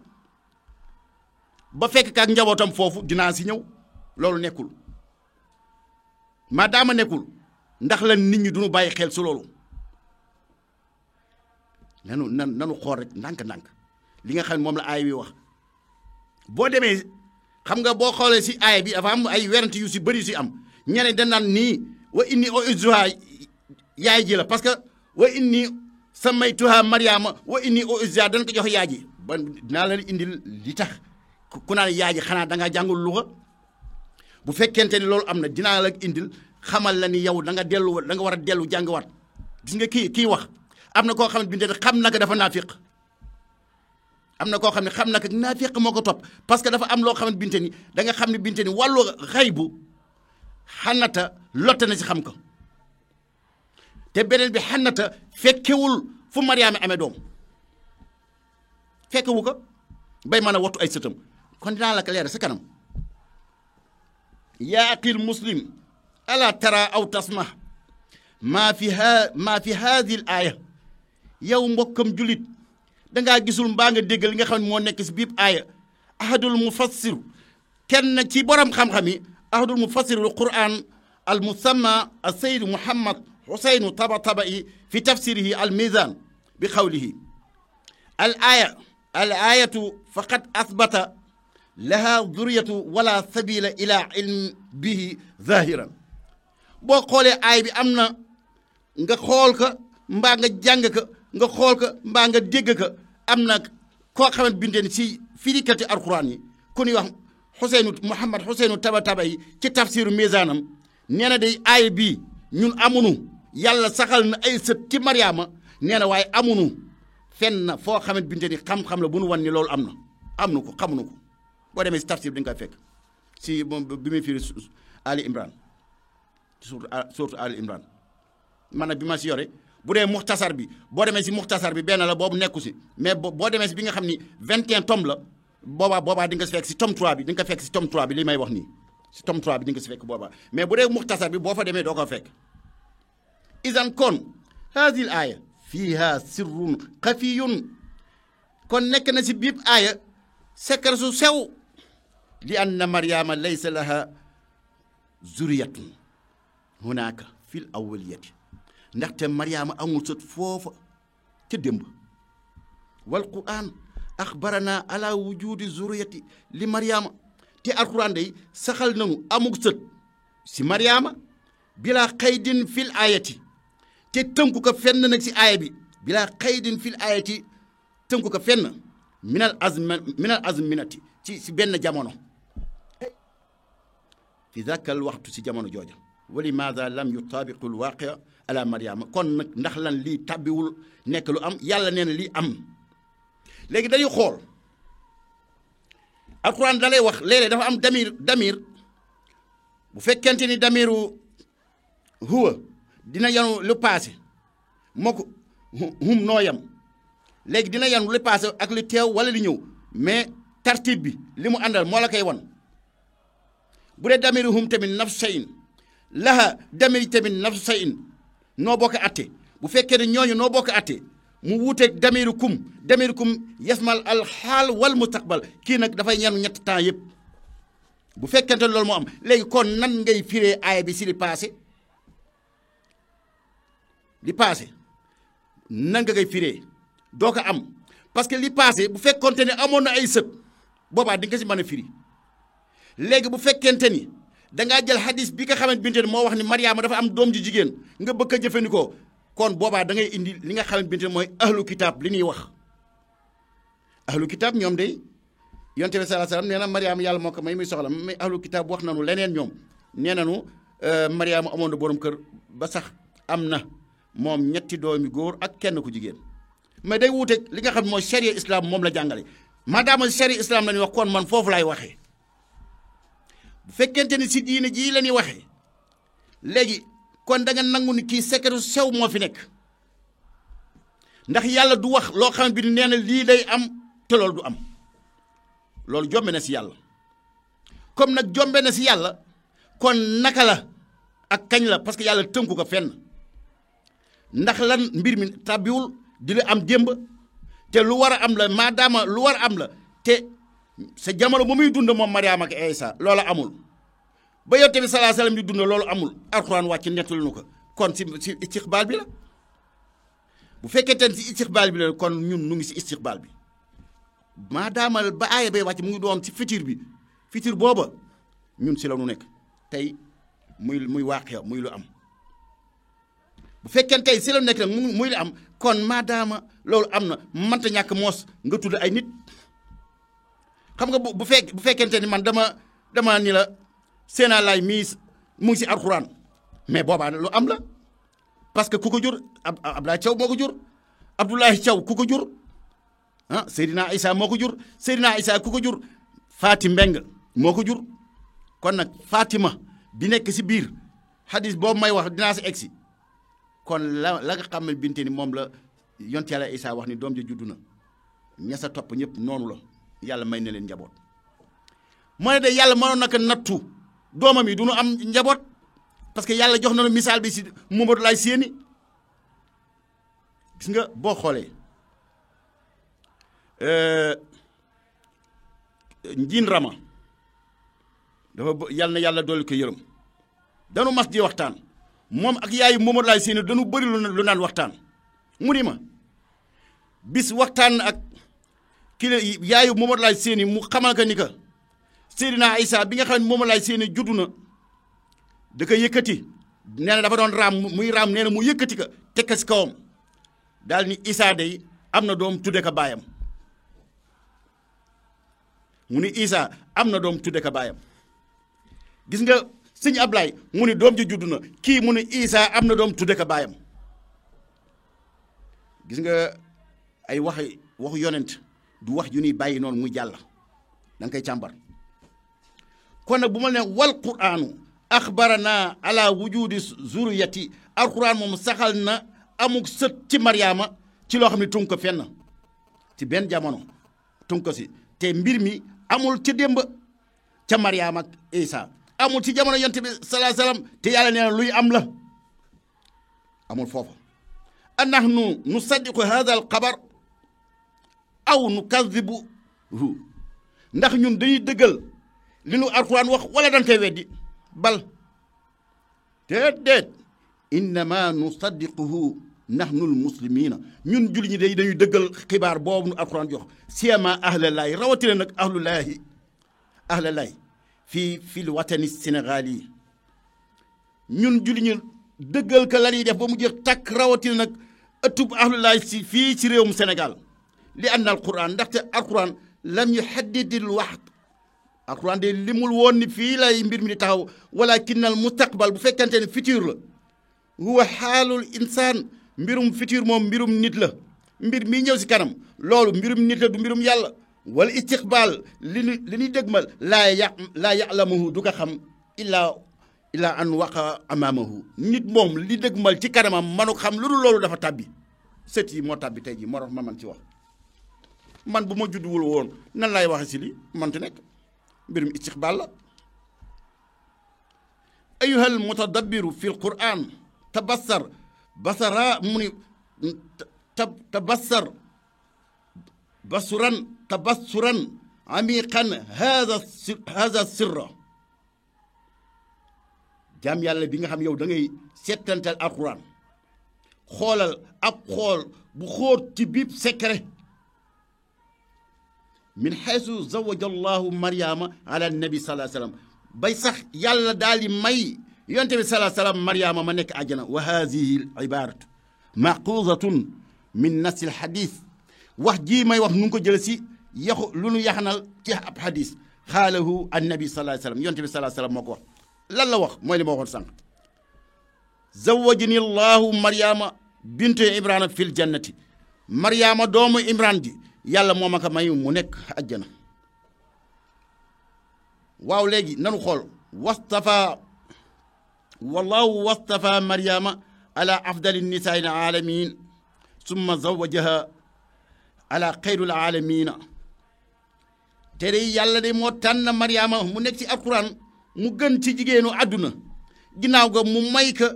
ba fekk kaak njabootam foofu dinaa si ñëw loolu nekkul maadaama nekkul ndax la nit ñi duñu bàyyi xel su loolu nanu xool rek ndànk-ndànk li nga xam ne moom la aaya bi wax boo demee xam nga boo xoolee si aaya bi dafa am ay werante yu si bëri yu si am ñeneen dañ naan nii wa inni uizzuha yaay ji la parce que wa inni samaytuha Mariama wa inni uizzuha dañ ko jox yaay ji ba dinaa leen indil li tax ku naan yaay ji xanaa da ngaa jàngul luxa bu fekkente ni loolu am na dinaa la indil xamal la ni yow da nga war a dellu jàngiwaat gis nga kii wax am na koo xam ne binte xam na ko dafa naafiq am na koo xam ne xam na ko naafiq moo ko topp parce que dafa am loo xam ne binte ni da nga xam ne binte ni wàllu xay bu xanata lotte na si xam ko te beneen bi xanata fekkewul fu Mariama amee doom fekkewu ko bay mën a wattu ay sëtam kon dinaa la ko leer sa kanam yaa aqil muslim ala tara aw tasma maa fi haadi l aaya yow mbokkam julit dangaa gisul mbaa nga dégg li nga xam ne moo nekk si biib aaya ahadul mufassir kenn ci borom xam-xam yi ahadul mufassir al quran al musamma al sayyid muhammad husaynu tabatabai fi tafsirihi al mizan bi qawlihi al ayatu faqad asbata laha zuriyatu wala sabila ila ilm bihi zahiran boo xoolee aay bi am na nga xool ko mbaa nga jàng ko nga xool ko mbaa nga dégg ko am na koo xamante bindeen si firikati alquran yi ku ñuy wax Muhammad Huseynu Tabataba yi ci tafsiru misaanam nee na day aaya bii ñun amunu yàlla saxal na ay sët ci Mariama nee na waaye amunu fenn foo xamante binte ni xam-xam la bu nu wan ni loolu am na ko xamuñu ko boo demee si tafsir bi da nga koy fekk si moom bi muy firi Ali Imran surtout Ali Imran man nag bi ma si yore bu dee muxtasar bi boo demee si muxtasar bi benn la boobu nekku si mais boo demee si bi nga xam ni 21 tomes la boobaa di nga si fekk si tome 3 bi di nga ko fekk si tome 3 bi li may wax nii si tome 3 bi di nga si fekk boobaa mais bu dee muxtasar bi boo fa demee doo ko fekk isan kon haadil aaya fiiha sirrun xafiyun kon nekk na si biib aaya secret su sew li anna Mariama laysa laha zuriyatun hunaka fil awwaliyati ndaxte Mariama amul sët foofa ca démb wal quran axbarana ala wujudi zuriyati li Mariama te alquran day saxal nanu amul sët si Mariama bila xaydin fil ayati te tënku ko fenn nag si aaya bi bila xaydin fil ayati tënku ko fenn minal azminati ci si benn jamono fi zakal waxtu si jamono jooja wali maada lam yutaabiqu lwaqia ala Mariama kon nag ndax lan lii tàbbiwul nekk lu am yàlla nee na lii am léegi dañuy xool alquran da lay wax léeg-léeg dafa am damir bu fekkente ni damiru huwa dina yanu lu passé moo ko hum noo yam léegi dina yanu lu passé ak lu teew wala li ñëw mais tartib bi li mu àndal moo la koy wan bu dee damiru hum tamit nafsu sayin laha damiri tamit nafsu sayin noo bokk atte bu fekkee ne ñooñu noo bokk atte mu wuuteeg damiru kum yasmal al xaal wal mustaqbal kii nag dafay ñanu ñetti temps yëpp bu fekkente loolu moo am léegi kon nan ngay firee aaya bi si li passé nan nga koy firee doo ko am parce que li passé bu fekkonte ne amoon na ay sët boobaa di nga si mën a firi léegi bu fekkente ni dangaa jël hadis bi nga xamante binte moo wax ni Mariama dafa am doom ji jigéen nga bëgg a jëfandikoo kon boobaa da ngay indi li nga xamante binte mooy ahlu kitaab li ñuy wax ahlu kitaab ñoom day yonte bi sallallahu alayhi wasallam nee na Mariama yàlla moo ko may muy soxla mais ahlu kitaab wax nañu leneen ñoom nee nañu Mariama amoon na borom kër ba sax am na moom ñetti doomi góor ak kenn ku jigéen mais day wuuteeg li nga xam mooy charia islam moom la jàngale maadaama charia islam la ñuy wax kon man foofu laay waxee bu fekkente ni si diine jii la ñuy waxee léegi kon da nga nangu ni kii secret sew moo fi nekk ndax yàlla du wax loo xam bi nee na lii day am te loolu du am loolu jombe na si yàlla comme nag jombe na si yàlla kon naka la ak kañ la parce que yàlla tënku ko fenn ndax lan mbir mi tàbbiwul di la am démb te lu war a am la maadaama lu war a am la te sa jamono ba muy dund moom Mariama ak Isa loola amul ba yonent bi sallallahu alayhi wasallam di dund loolu amul alxuraan wàcc nettali nu ko kon si istiqbaal bi la bu fekkente ne si istiqbaal bi la kon ñun nu ngi si istiqbaal bi maadaama ba aaya bay wàcc mu ngi doon si futur bi futur booba ñun si la nu nekk tey muy waaqiya muy lu am bu fekkee tey si la nekk nag muy lu am kon maadaama loolu am na mënta ñàkk moos nga tudd ay nit xam nga bu fekkente ni man dama ni la Seena Laay mii mu ngi si alxuraan mais boobaa lu am la parce que ku ko jur Abdoulaye Thiaw moo ko jur Abdoulaye Thiaw ku ko jur ah Seydina Isa moo ko jur Seydina Isa ku ko jur Faati Mbeng moo ko jur kon nag Fatima bi nekk si biir hadis boobu may wax dinaa si egsi kon la nga xam ne binte ni moom la yonent Yàlla Isa wax ni doom ja juddu na ña sa topp ñëpp noonu la yàlla may na leen njaboot moo ne de yàlla mënoon na ko nattu doomam yi du ñu am njaboot parce que yàlla jox nañu misaal bi si Mamadou Laye Séni gis nga boo xoolee njiin rama dafa yàlla na yàlla dolli ko yërëm dañu mas di waxtaan moom ak yaayu Mamadou Laye Séni dañu bëri lu naan waxtaan mu ni ma bis waxtaan ak kii la yaayu Mamadou Laye Séni mu xamal ka ni ka Seydina Isa bi nga xam ne Mamadou Laye Séni juddu na da ko yëkkati nee na dafa doon raam muy raam nee na mu yëkkati ka teg ko si kawam daal ni Isa day am na doom tudde ko baayam mu ni Isa am na doom tudde ko baayam gis nga sëñ Ablaay mu ni doom ji judd na kii mu ni Isa am na doom tudde ko baayam gis nga ay waxu yonent du wax yu ñuy bàyyi noonu muy jàll da nga koy càmbar kon nag bu ma ne wal quraanu axbarana ala wujudi zuriyati alquran moom saxal na amuk sët ci Mariama ci loo xam ne tunk ko fenn ci benn jamono tunk ko si te mbir mi amul ca démb ca Mariama ak Isa amul ci jamono yonent bi salaa salaam te yàlla nee na luy am la amul foofa anahnu nusaddiqu hada al xabar aw nukadibuhu ndax ñun dañuy dëggal li nu alquran wax wala dañ koy weddi bal déedéet innama nusaddiquhu nahnu almuslimina ñun julli ñi dañuy dëggal xibaar boobu nu alquran jox siyama ahlallaahi rawatina nag ahlallaahi fi l watani sénégal yi ñun julli ñu dëggal ka la ñuy def ba mu jeex takk rawatina nag ëttub ahlallaahi si fii ci réewum Sénégal li anna alquran ndaxte alquran lam yuhaddidil waxt alquran de limul woon ni fii lay mbir mi di taxaw walakin al mustaqbal bu fekkente ne futur la huwa xaalul insaan mbirum futur moom mbirum nit la mbir mii ñëw si kanam loolu mbirum nit la du mbirum yàlla wala istiqbal li ñuy dëgmal laa ya'lamuhu du ko xam illaa an waqa amaamahu nit moom li dëgmal ci kanamam manu xam lu dul loolu dafa tàbbi sët yi moo tàbbi tey jii moo tax ma man ci wax man bu ma judduwul woon nan laay waxe si li manti nekk mbirum istiqbal la ayuhal mutadabbiru fi l quran tabassar basara mu ni tabassar tabassuran amiqan hada sirra jaam yàlla bi nga xam yow da ngay settantal alquran xoolal ab xool bu xóot ci biib secret min xaysu zawaja allahu mariama ala nabi salaa sallam bay sax yàlla daal di may yonte bi salaa sallam mariama ma nekk àjjana wa hadihi l ibaratu maquzatun min nasi l xadis wax jii may wax nu ngi ko jël si yaxu lu nu yaxanal ci ab xadis xaalahu annabi salaa sallam yonte bi salaa sallam moo ko wax lan la wax mooy li ma waxoon sànq zawajani allahu mariama bintu imrana fil jannati mariama doomu imran ji yàlla moo ma ko may mu nekk àjjana waaw léegi nanu xool wallahu wastafa mariama ala afdali nisaai alaalamin summa zawajaha ala xayrul aalamina te de yàlla de moo tànn mariama mu nekk ci alquran mu gën ci jigéenu àdduna ginnaaw ga mu may ka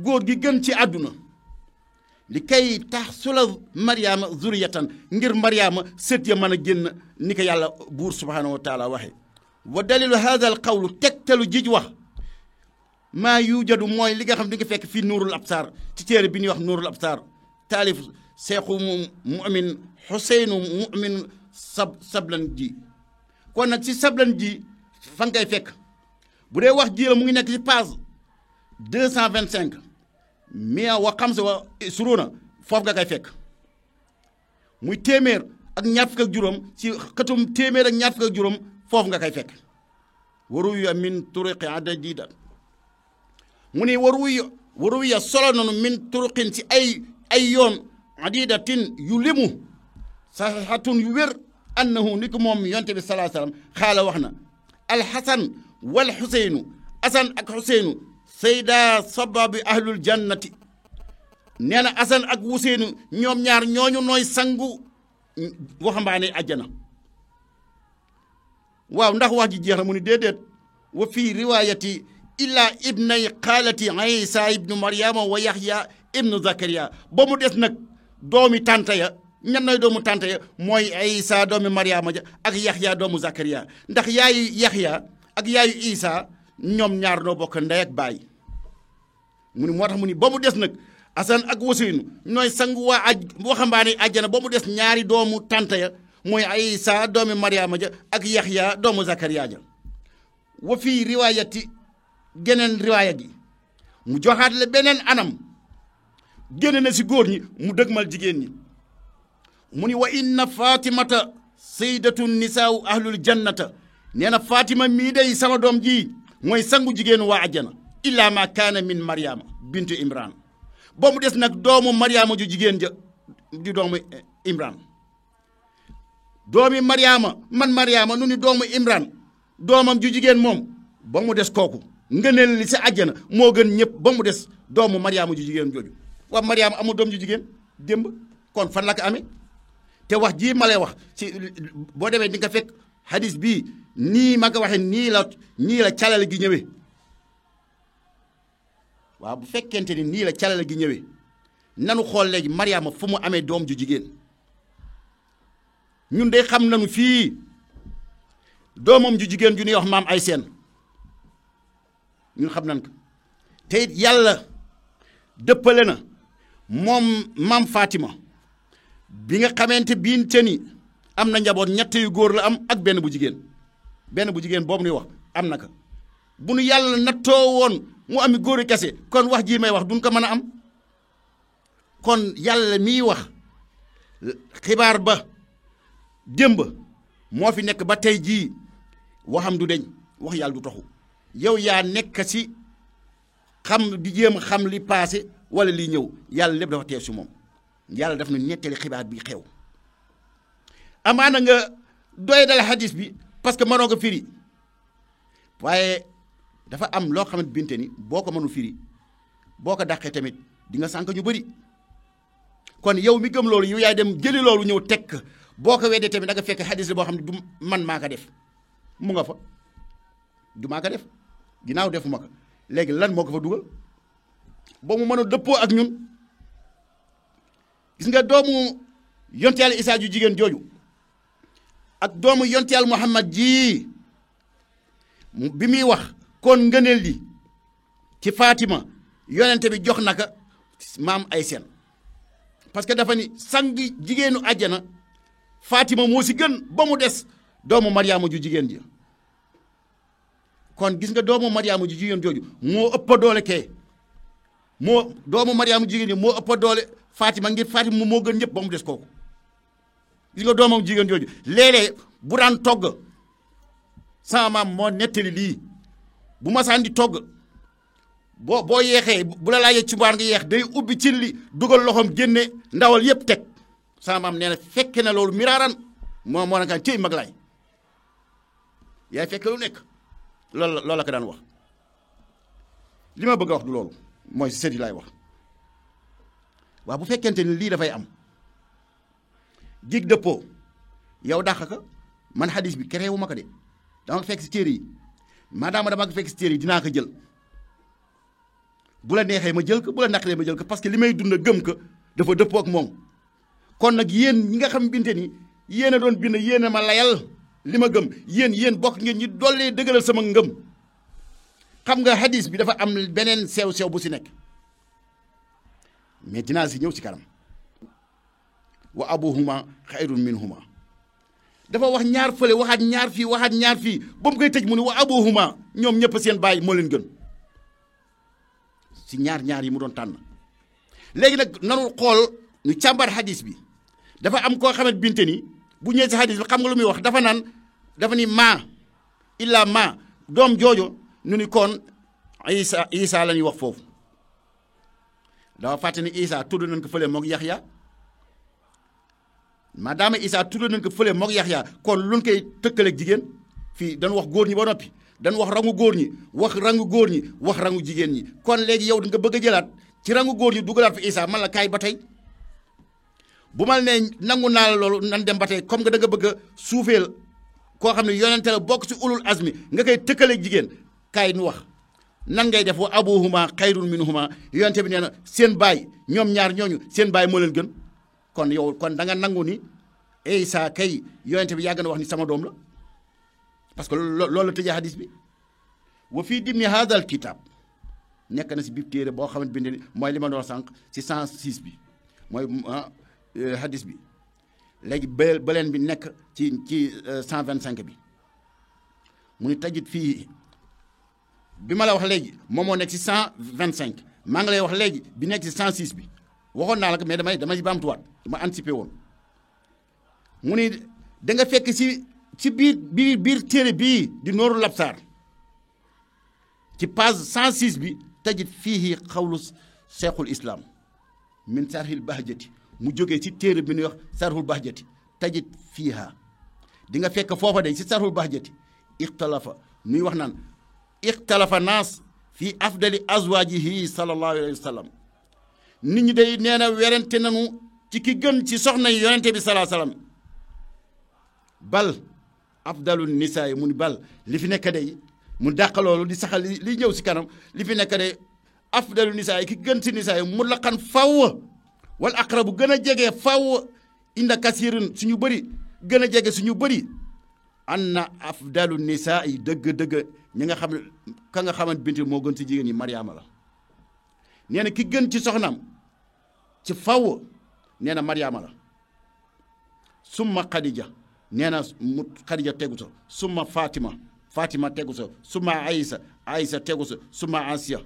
góor gi gën ci àdduna li kay taxsula mariama zuriyatan ngir mariama sët ya mën a génn ni ko yàlla buur subhanahu wa taala waxe wa dalilu hada al qawlu tegtalu jij wax maa yujadu mooy li nga xam di nga fekk fii nuurul absar ci téere bi ñuy wax nuurul absar taalif seexu mumin xuseynu mumin sablan ji kon nag ci sablan ji fa nga koy fekk bu dee wax ji la mu ngi nekk ci page 225 mia wa xamsa wa suruna foofu nga koy fekk muy téeméer ak ñaar fukk ak juróom ci xëtum téeméer ak ñaar fukk ak juróom foofu nga koy fekk waruya min turuqi adadida mu ni waruya solo nanu min turuqin ci ay yoon adidatin yu limu saxihatun yu wér annahu ni ko moom yonte bi salaa sallam xaala wax na alxasan wal xuseynu asan ak xuseynu sayda sababi ahlul jannati nee na asan ak xuseynu ñoom ñaar ñooñu nooy sangu waxambaane àjjana waaw ndax wax ji jeex na mu ni déedéet wa fii riwayati illa ibnay xaalati isa ibnu mariama wa yaxya ibnu zakariya ba mu des nag doomi tànta ya ñan nooy doomu tànta ya mooy isa doomi mariama ja ak yaxya doomu zakariya ndax yaayu yaxya ak yaayu isa ñoom ñaar noo bokk ndey ak baay mu ni moo tax mu ni ba mu des nag asan ak waseynu ñooy sangu waa waxambaane àjjana ba mu des ñaari doomu tànta ya mooy isa doomi mariama ja ak yaxya doomu zakariya ja wa fii riwaayati geneen riwaaya gi mu joxaat la beneen anam génne na si góor ñi mu dëgmal jigéen ñi mu ni wa inna fatimata saydatu nisaaw ahlul jannata nee na fatima mii day sama doom ji mooy sangu jigéenu waa àjjana illa ma kaana min Mariama bintu Imran ba mu des nag doomu Mariama ju jigéen ja di doomu Imran doomi Mariama man Mariama nu ni doomu Imran doomam ju jigéen moom ba mu des kooku ngëneel li si àjjana moo gën ñëpp ba mu des doomu Mariama ju jigéen jooju waa Mariama amul doom ju jigéen démb kon fan la ko amee te wax jii ma lay wax ci boo demee di nga fekk hadis bii nii ma ko waxee nii la calale gi ñëwee waaw bu fekkente ni nii la calale gi ñëwee nanu xool léegi Mariama fu mu amee doom ju jigéen ñun de xam nañu fii doomam ju jigéen ju ñuy wax maam ay seen ñun xam nañ ko te it yàlla dëppale na moom maam Fatima bi nga xamante biin te ni am na njaboot ñett yu góor la am ak benn bu jigéen boobu nuy wax am na ko bu nu yàlla nattoo woon mu ami góor kese kon wax jii may wax duñ ko mën a am kon yàlla miy wax xibaar ba démb moo fi nekk ba tey jii waxam du deñ wax yàlla du taxu yow yaa nekk ci xam di jéem a xam li passé wala li ñëw yàlla lépp dafa teew si moom yàlla daf na nettali xibaar bi xew amaana nga doy dal hadis bi parce que mënoo ko firi waaye dafa am loo xamante binte ni boo ko mënu firi boo ko dàqee tamit di nga sànk ñu bëri kon yow mi gëm loolu yow yaay dem jëli loolu ñëw tekk boo ko weddee tamit da nga fekk hadis la boo xam ne du man maa ko def mu nga fa du maa ko def ginnaaw defuma ko léegi lan moo ko fa dugal ba mu mën a dëppoo ak ñun gis nga doomu yonte yàlla Isaa ju jigéen jooju ak doomu yonte yàlla Muhammad ji bi muy wax kon ngëneel li ci Fatima yonente bi jox naka maam ay seen parce que dafa ni sang jigéenu àjjana Fatima moo si gën ba mu des doomu Mariama ju jigéen ji kon gis nga doomu Mariama ju jigéen jooju moo ëpp doole kee doomu Mariama ju jigéen ji moo ëpp doole Fatima ngir Fatima moo gën ñëpp ba mu des kooku gis nga doomam jigéen jooju léeg-léeg bu daan togg sama maam moo nettali lii bu masaan di togg boo yeexee bu la laajee ci mbaar nga yeex day ubbi cin li dugal loxoom génne ndawal yëpp teg sama maam nee na fekke na loolu miraaran moo naka cëy mag laay yaay fekke lu nekk loolu la ko daan wax li ma bëgg a wax du loolu mooy si sëriñ laay wax waaw bu fekkente ni lii dafay am dig dëppoo yow dàq ka man hadis bi kereewu ma ko de dama ko fekk si téere yi maadaama dama ko fekk si téere yi dinaa ko jël bu la neexee ma jël ko bu la naqaree ma jël ko parce que li may dund gëm ko dafa dëppoo ak moom kon nag yéen ñi nga xam binte ni yéen a doon bind yéen a ma layal li ma gëm yéen bokk ngeen ñi dollee dëgëral sama ngëm xam nga hadis bi dafa am beneen sew bu si nekk mais dinaa si ñëw si kanam wa abuhuma xayrun minhuma dafa wax ñaar fële waxaat ñaar fii ba mu koy tëj mu ne wa abuhuma ñoom ñëpp seen baay moo leen gën si ñaar yi mu doon tànn léegi nag nanu xool ñu càmbar hadis bi dafa am koo xamante binte ni bu ñëwee si hadis bi xam nga lu muy wax dafa ni maa illa maa doom joojo nu ni kon Isa la ñuy wax foofu dafa fàtte ni Isa tudd nañ ko fële moog Yaxya maadaama Isa tudd nañ ko fële moog Yaxya kon luñ koy tëkkaleeg jigéen fii dañu wax góor ñi ba noppi dañu wax rangu góor ñi wax rangu jigéen ñi kon léegi yow nga bëgg a jëlaat ci rangu góor ñi dugalaat fi Isa man la kaay ba tey bu mal ne nangu naa la loolu nan dem ba tey comme nga da nga bëgg a suufeel koo xam ne yonente la bokk ci ulul azmi nga koy tëkkaleeg jigéen kaay nu wax nan ngay def wa abuhuma xayrun minhuma yonente bi nee na seen baay ñoom ñaar ñooñu seen baay moo leen gën kon yow kon da nga nangu ni Isa kay yonente bi yàgg na wax ni sama doom la parce que loolu la tëjee hadis bi wa fii dimni hadal kitab nekk na si biir téere boo xamante bind mooy li ma doon sànq si 106 bi mooy hadis bi léegi baleen bi nekk ci 125 bi mu ni tajit fii bi ma la wax léegi moom moo nekk si 125 maa ngi lay wax léegi bi nekk si 106 bi waxoon naa la ko mais damay baamtuwaat ma anticipé woon mu ni da nga fekk si biir téere bii di nooru labsaar ci page 106 bi tajit fiihi xawlu cheikhul islam min sarhil bahjati mu jógee ci téere bi ñuy wax sarhul bahjati tajit fiiha di nga fekk foofa day ci sarhul bahjati ixtalafa muy wax naan ixtalafa naas fi afdali azwajihi sallallahu alayhi wa sallam nit ñi day nee na werante nanu ci ki gën ci soxna yi yonente bi sallallahu alayhi wa sallam bal afdalu nisaa yi mu ni bal li fi nekk day mu dàq loolu di saxal li ñëw si kanam li fi nekk day afdalu nisaa yi ki gën si nisaa yi mu laqan faw wal aqrabu gën a jege faw inda kasirin suñu bëri gën a jege suñu bëri anna afdalu nisaa yi dëgg-dëgg ñi nga xam ne ka nga xamante binti moo gën si jigéen ñi Mariama la nee na ki gën ci soxnaam ci faw nee na Mariama la summa Khadija nee na mu Khadija tegu sa summa Fatima tegu sa summa Aïsa tegu sa summa Asiya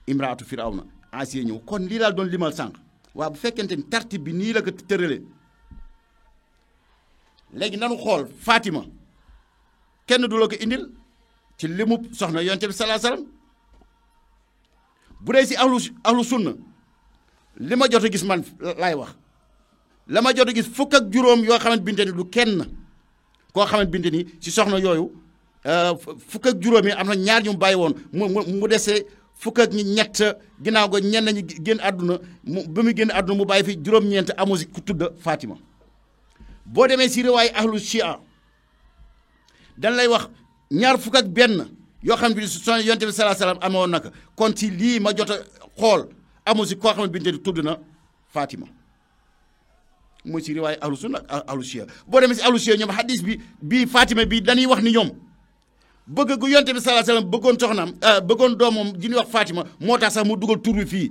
imraatu Firawna Asiya ñëw kon lii daal doon limal sànq waaw bu fekkente ni tartib bi nii la ko tëralee léegi nanu xool Fatima kenn du la ko indil ci limu soxna yonent bi sallallahu alayhi wasallam bu dee si ahlu sunna li ma jot a gis man laay wax la ma jot a gis fukk ak juróom yoo xamante binte ni du kenn koo xamante binte ni si soxna yooyu fukk ak juróom yi am na ñaar ñu bàyyi woon mu desee fukk ak ñett ginnaaw ga ñenn ñi génn àdduna ba muy génn àdduna mu bàyyi fi juróom-ñeent amu si ku tudd Fatima boo demee si riwaay ahlu Shia dañ lay wax ñaar fukk ak benn yoo xam ne son yonte bi sallallahu alayhi wasallam amoon naka kon ci lii ma jot a xool amu si koo xam ne binte ni tudd na Fatima mooy si riwaay ahlu sunna ak ahlu Shia boo demee si ahlu Shia ñoom hadis bii Fatima bi dañuy wax ni ñoom bëgg gu yonte bi sallallahu alayhi wasallam bëggoon soxnaam bëggoon doomam ji ñuy wax Fatima moo tax sax mu dugal tur wi fii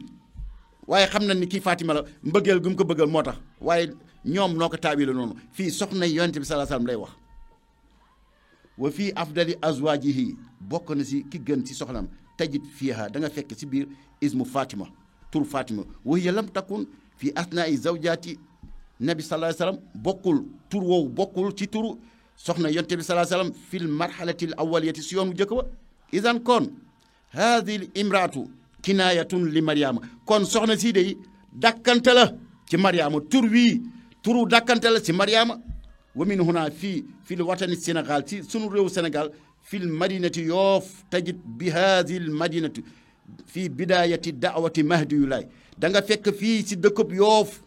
waaye xam na ni kii Fatima la mbëggeel gu mu ko bëggal moo tax waaye ñoom noo ko taabi la noonu fii soxna yonte bi sallallahu alayhi wasallam lay wax wa fii afdali azwajihi bokk na si ki gën si soxnaam tajid fiiha da nga fekk si biir ismu Fatima tur Fatima wa hiya lam takun fii asnaa'i zawjaati nabi sallallahu alayhi wasallam bokkul tur woowu bokkul ci turu soxna yonte bi sallallahu alayhi wasallam fil marhalati al awwaliyati si yoon bu njëkk ba idan kon haadihi l imraatu kinaayatun li Mariama kon soxna sii day dakkante la ci Mariama tur wii turu dakkante la ci Mariama wa min huna fil watani Sénégal ci sunu réew Sénégal fil madinati Yoof tajid bi haadihi l madinati fii bidayati daawati Mahdiyulaay da nga fekk fii si dëkkub Yoof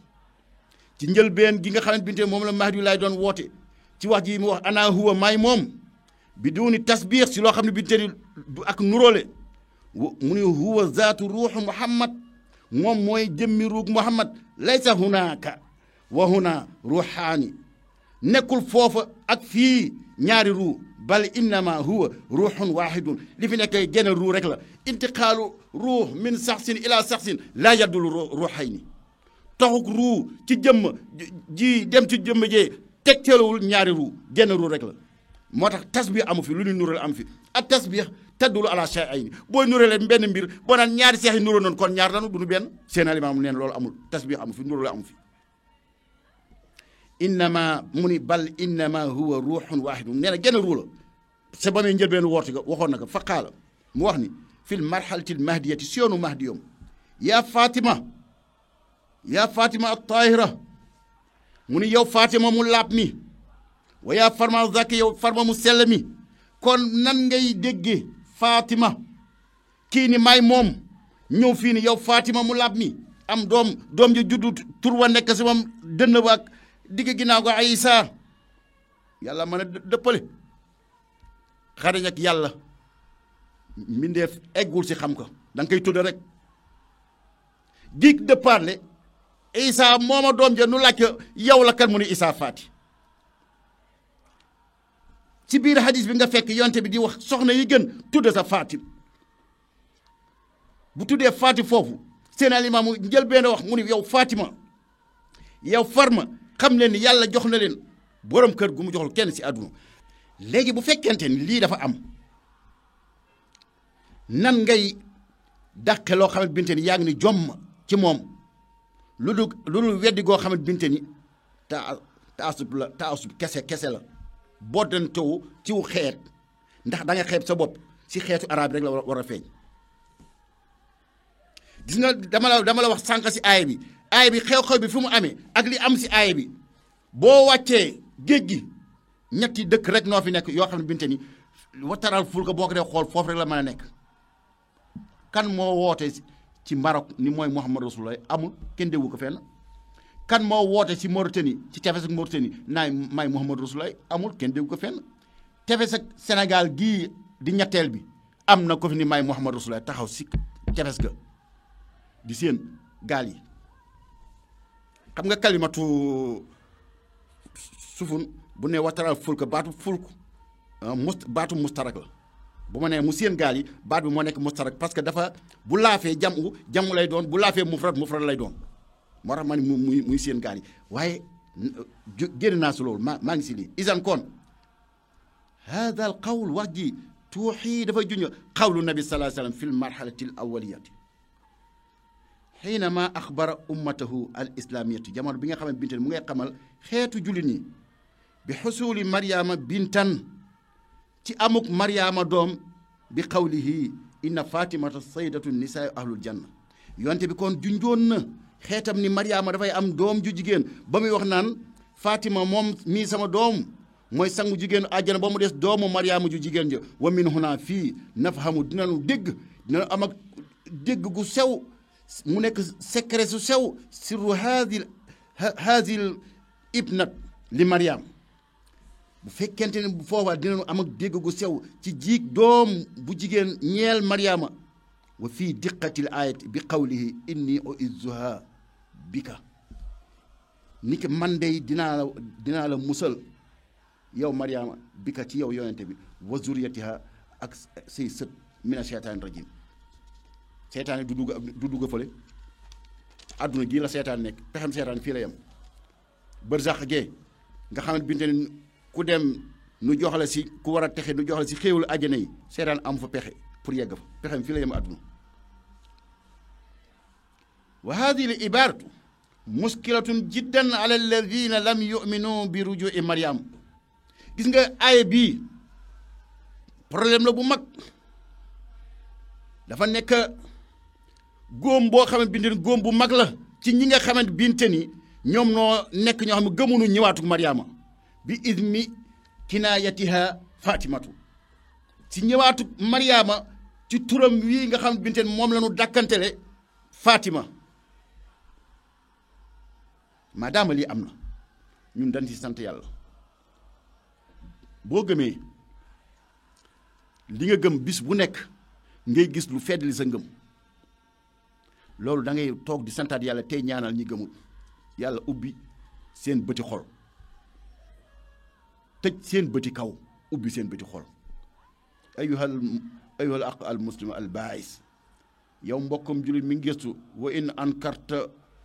ci njëlbeen gi nga xamante binte moom la Mahdiyulaay doon woote ci wax ji mu wax ana huwa maay moom bi duuni tasbiix si loo xam ne binte ni du ak nuróole mu ni huwa zaatu ruuxu Muhammad moom mooy jëmmi ruug Muhammad laysa hunaaka wa huna ruuxaani nekkul foofa ak fii ñaari ruu bal innama huwa ruuxun waahidun li fi nekk genn ruu rek la intiqaalu ruux min saxsin ila saxsin laa yaddulu ruuxayni toxuk ruu ci jëmm ji dem ci jëmm jee tegteelawul ñaari ruu genn ruu rek la moo tax tasbih amu fi lu ñu nural am fi ak tasbih taddulu ala shay'ayni booy nurale benn mbir boo naan ñaari seex yi nuroo noonu kon ñaar lanu duñu benn seen alimaam neen loolu amul tasbih amu fi nurale amu fi innama mu ni bal innama huwa ruuxun waahidun nee na genn ruu la sa ba muy njëlbeen woorti ga waxoon na ko fa qaala mu wax ni fil marhalati l mahdiyati si yoonu mahdiyom yaa Fatima at-Tahira mu ni yow Fatima mu laab mi wa yaa farma zaki yow farma mu sell mi kon nan ngay déggee Fatima kii ni may moom ñëw fii ni yow Fatima mu laab mi am doom ji juddu tur wa nekk si moom dënn ba ak digg ginnaaw ko Isa yàlla mën a dëppale xarañ ak yàlla mbindeef eggul si xam ko da nga koy tudd rek dig de parler Isa mooma doom ja nu laaj yow la kan mu ni Isa Faati ci biir hadis bi nga fekk yonte bi di wax soxna yi gën tudde sa Faati bu tuddee Faati foofu seen alimaamu njël benn wax mu ni yow Fatima yow farma xam leen ni yàlla jox na leen borom kër gu mu joxul kenn si àdduna léegi bu fekkente ni lii dafa am nan ngay dàqe loo xamante binte ni yaa ngi ni jomm ci moom lu dul weddi goo xamante binte ni taasub kese la boddantewu ciw xeet ndax da nga xeeb sa bopp si xeetu arab rek la war a feeñ gis nga dama la wax sànq si aaya bi xew-xew bi fu mu amee ak li am si aaya bi boo wàccee géej gi ñetti dëkk rek noo fi nekk yoo xam ne binte ni wataral fulka boo ko dee xool foofu rek la mën a nekk kan moo woote ci Maroc ni mooy Muhammad Rasulullah amul kenn déggu ko fenn kan moo woote ci Mauritanie ci tefes ak Mauritanie naay may Muhammad Rasulullah amul kenn déggu ko fenn tefes ak Sénégal gii di ñetteel bi am na ko fi ni may Muhammad Rasulullah taxaw si tefes ga di seen gaal yi xam nga kalimatu sufun bu ne wataral fulk baatu fulk baatu mustarak la bu ma nee mu seen gaal yi baat bi moo nekk mustarak parce que dafa bu laafee jamu lay doon bu laafee mufrad lay doon moo tax ma ne muy seen gaal yi waaye génn naa si loolu maa ngi si lii isan kon hada al qawl wax ji tuuxii dafay juño qawlu nabi sallallahu alayhi wa sallam fi l marhalati al awaliyati xiinama axbara ummatahu al islamiyati jamono bi nga xam ne bintan mu ngay xamal xeetu jullit ñi bi xusuli mariama bintan ci amuk mariama doom bi qawlihi inna fatimata saydatu nisaa ahlul janna yonte bi kon junjoon na xeetam ni mariama dafay am doom ju jigéen ba muy wax naan fatima moom mii sama doom mooy sangu jigéen àjjana ba mu des doomu mariama ju jigéen ja wa min huna fii nafhamu dinañu dégg dina am ak dégg gu sew mu nekk secret su sew sirru haadil ibnat li mariam bu fekkente ne bu foofaa dinañu am ak dégg gu sew ci jiig doom bu jigéen ñeel mariama wa fii diqatil ayati bi qawlihi inni uizzuha bika ni ki man dey dinaa la musal yow mariama bika ci yow yonente bi wa zuriyatiha ak say sët mina sheytaani rajim seetaan du dugg fële àdduna gii la seetaan nekk pexem seetaan fii la yem bërsax gee nga xamante binte ne ku dem nu joxale si ku war a texe nu joxale si xéewalu àjjana yi seetaan am fa pexe pour yegg fa pexem fii la yem àdduna wa hadihi l ibaratu muskilatun jiddan ala alladina lam yuminu bi rujui mariam gis nga aaya bii problème la bu mag dafa nekk góom boo xamante binte ni góom bu mag la ci ñi nga xamante binte ni ñoom noo nekk ñoo xam ne gëmunu ñëwaatu mariama bi ismi kinaayatiha fatimatu ci ñëwaatu mariama ci turam wii nga xam binte ni moom la ñu dàkkantele fatima maadaama lii am na ñun dañ ci sant yàlla boo gëmee li nga gëm bis bu nekk ngay gis lu feddali sa ngëm loolu da ngay toog di santaat yàlla tey ñaanal ñi gëmul yàlla ubbi seen bëti xol tëj seen bëti kaw ubbi seen bëti xol ayyuhal aq al muslim al baais yow mbokkam jullit mi ngi gëstu wa in ankarta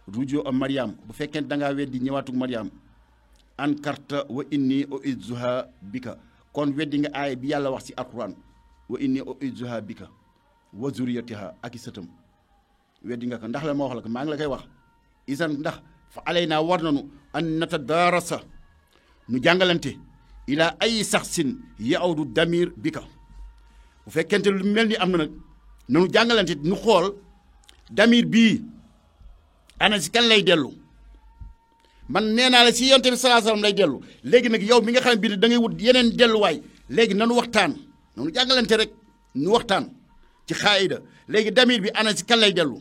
rujo a mariam bu fekkee da ngaa weddi ñëwaatug mariam ankarta wa inni uizzuha bika kon weddi nga aaya bi yàlla wax ci alquran wa inni uizzuha bika wa zuriyatiha ak i sëtam weddi nga ko ndax la ma wax la ko maa ngi la koy wax isan ndax fa alaynaa war nanu an natadaarasa nu jàngalante ila ay saxsin yaudu damir bika bu fekkente lu mel ni am na nag nanu jàngalante nu xool damir bii ana si kan lay dellu man nee naa la si yonte bi sallallahu alayhi wasallam lay dellu léegi nag yow mi nga xam ne da ngay wut yeneen delluwaay léegi nanu waxtaan nanu jàngalante rek nu waxtaan ci xaayida léegi damir bi ana si kan lay dellu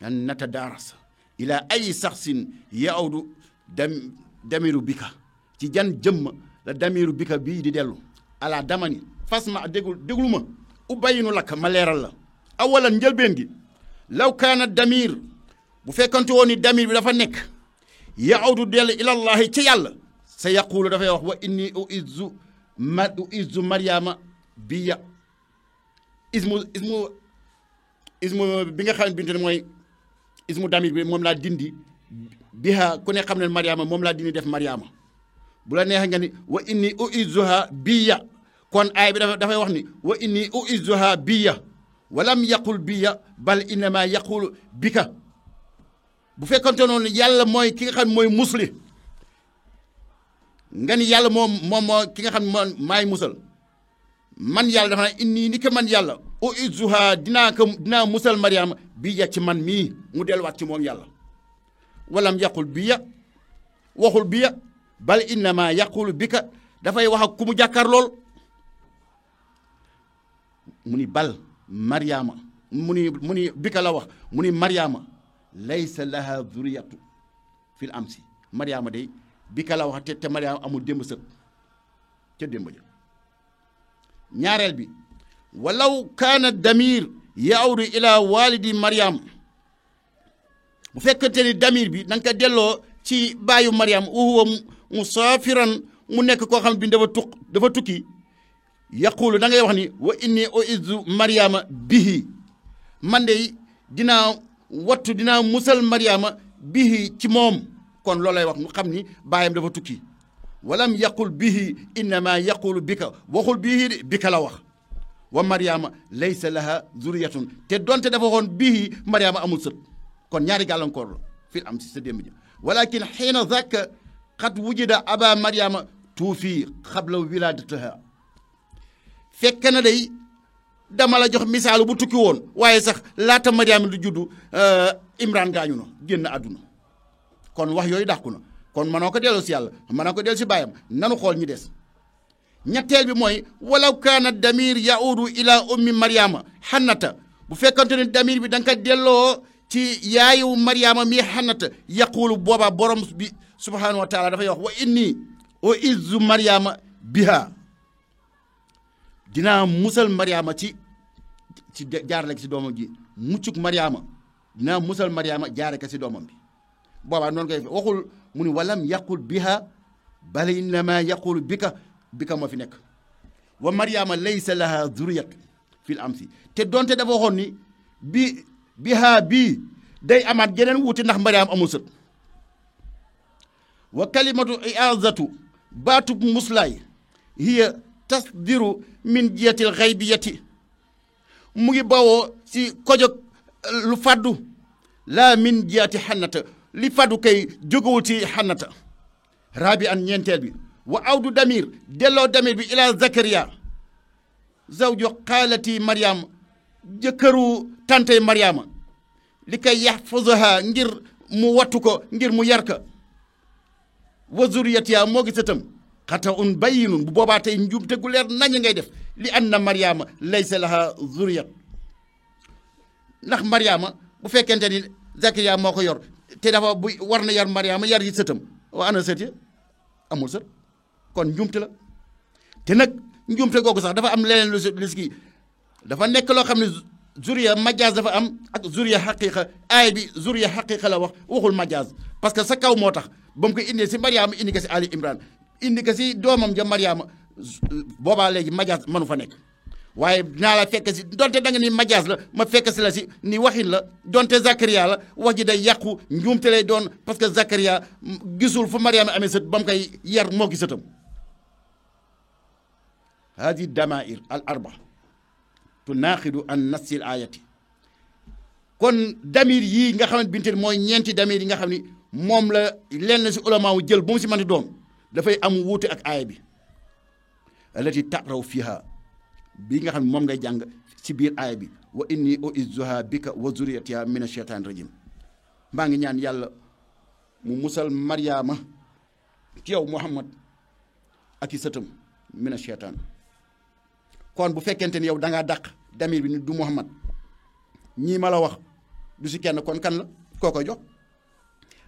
an natadaarasa ila ay saxsin yaudu damiru bika ci jan jëmm la damiru bika bii di dellu ala damani fas ma déglu ma ubayinu lakk ma leeral la awalan njëlbeen gi law kaana damir bu fekkante woon ni damir bi dafa nekk yaudu dellu ilallahi ci yàlla sa yaqulu dafay wax wa inni uizzu mariama biya ismu bi nga xam ne binte ne mooy ismu damir bi moom laa dindi biha ku ne xam ne mariama moom laa dindi def mariama bu la neexee nga ni wa inni uizzuha biya kon aay bi dafay wax ni wa inni uizzuha biya walam yaqul biya bal innama yaqul bika bu fekkante noonu yàlla mooy ki nga xam ne mooy musli nga ni yàlla moom moo ki nga xam ne maay musal man yàlla dafa ne inni ni ko man yàlla uizuha dinaa musal Mariama bi ya ci man mii mu delluwaat ci moom yàlla walam yaqul biya waxul biya bal innama yaqulu bika dafay wax ak ku mu jàkkaar lool mu ni bal Mariama mu ni bika la wax mu ni Mariama laysa laha zuriyatu fil amsi Mariama day bika la wax te Mariama amul démb sët ca démb ja ñaareel bi walaw kaana damir yaudu ila walidi Mariam bu fekkente ni damir bi da nga ko delloo ci baayu Mariam huwa musaafiran mu nekk koo xam bi dafa tukki yaqulu da ngay wax ni wa inni uizzu Mariama bihi man de dinaa musal Mariama bihi ci moom kon loolu lay wax mu xam ni baayam dafa tukki walam yaqul bihi innama yaqulu bika waxul bihi bika la wax wa Mariama laysa laha zuriyatun te donte dafa waxoon bihi Mariama amul sët kon ñaari gàllankoor la fil am si sa démb ji walakin xiina zaka xat wujida aba Mariama tuufi xabla wiladatiha fekk na day dama la jox misaalu bu tukki woon waaye sax laata Mariama du juddu Imran gaañu na génn àdduna kon wax yooyu dàqu na kon mënoo ko delloo si yàlla mënoo ko delloo si baayam nanu xool ñi des ñetteel bi mooy walaw kaana damir yaudu ila ummi Mariama xannata bu fekkante ne damir bi da nga ko delloo ci yaayu Mariama mi xannata yaqulu booba borom bi subhanahu wa taala dafay wax wa inni uizzu Mariama biha dinaa musal Mariama ci jaarale ko si doomam ji muccuk Mariama dinaa musal Mariama jaare ko si doomam bi boobaa noonu koy waxul mu ni walam yaqul biha bal innama yaqulu bika moo fi nekk wa Mariama laysa laha zuriyat fil amsi te donte dafa waxoon ni biha bii day amaat geneen wuute ndax Mariama amul sët wa kalimatu iazatu baatub muslaay hiya tasdiru min jiyatil xaybiyati mu ngi bawoo si kojog lu faddu laa min jiyati xannata li faddu kay jógewul ci xannata raabi an ñeenteel bi wa awdu damir delloo damir bi ila Zakariya zawju xaalati Mariam jëkkëru tantey Mariama li kay yaxfazaha ngir mu wattu ko ngir mu yar ka wa zuriyatiha moo gi sëtam xata un bayinun bu boobaa tey njuumte gu leer nañ ngay def li anna Mariama laysa laha zuriyat ndax Mariama bu fekkente ni Zakariya moo ko yor te dafa bu war na yar Mariama yar yi sëtam waa ana sët yi amul sët kon njuumte la te nag njuumte googu sax dafa am leneen lu si dafa nekk loo xam ne zuriya majaaz dafa am ak zuriya xaqiqa aay bi zuriya xaqiqa la waxul majaaz parce que sa kaw moo tax ba mu ko indee si Mariama indi ko si Ali Imran indi ko si doomam ja Mariama boobaa léegi majaaz mënu fa nekk waaye dinaa la fekk si donte da nga ni majaaz la ma fekk si la si ni waxin la donte Zakariya la wax ji day yàqu njuumte lay doon parce que Zakariya gisul fu Mariama amee sët ba mu koy yar moo gi sëtam hadi damair al arba tunaaxidu an nassil ayati kon damir yii nga xam ne binte mooy ñeenti damir yi nga xam ni moom la lenn si ulama wu jël bu mu si mën doon dafay am wuute ak aaya bi allati taqraw fiha bii nga xam ne moom ngay jàng si biir aaya bi wa inni uizzuha bika wa zuriyatiha min asheytaan rajim maa ngi ñaan yàlla mu musal Mariama ci yow Muhammad ak i sëtam min asheytaan kon bu fekkente ni yow da ngaa dàq damir bi ni du Muhammad ñii ma la wax du si kenn kon kan la koo koy jox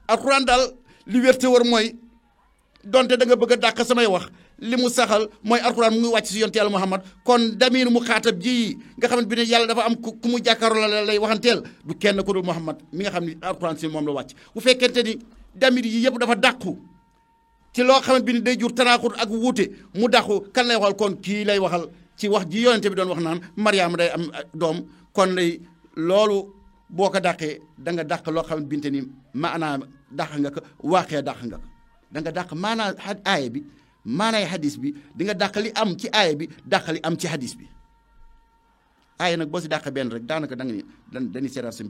alxuraan daal li wérte war mooy donte da nga bëgg a dàq samay wax li mu saxal mooy alxuraan mu ngi wàcc si yonte yàlla Muhammad kon damir mu xaatab ji nga xamante bi ne yàlla dafa am ku mu jàkkaarloo la lay waxanteel du kenn ku dul Muhammad mi nga xam ni alxuraan si moom la wàcc bu fekkente ni damir yi yëpp dafa dàqu ci loo xamante bi ni day jur tanaaxut ak wuute mu dàqu kan lay waxal kon kii lay waxal ci wax ji yonente bi doon wax naan Mariama day am doom kon lay loolu boo ko dàqee da nga dàq loo xamante binte ni maanaam dàq nga ko waaxee dàq nga ko da nga dàq maanaa aaya bi maanaay hadis bi di nga dàq li am ci aaya bi dàq li am ci hadis bi aaya nag boo si dàq benn rek daanaka da nga ni dañuy seetaat sa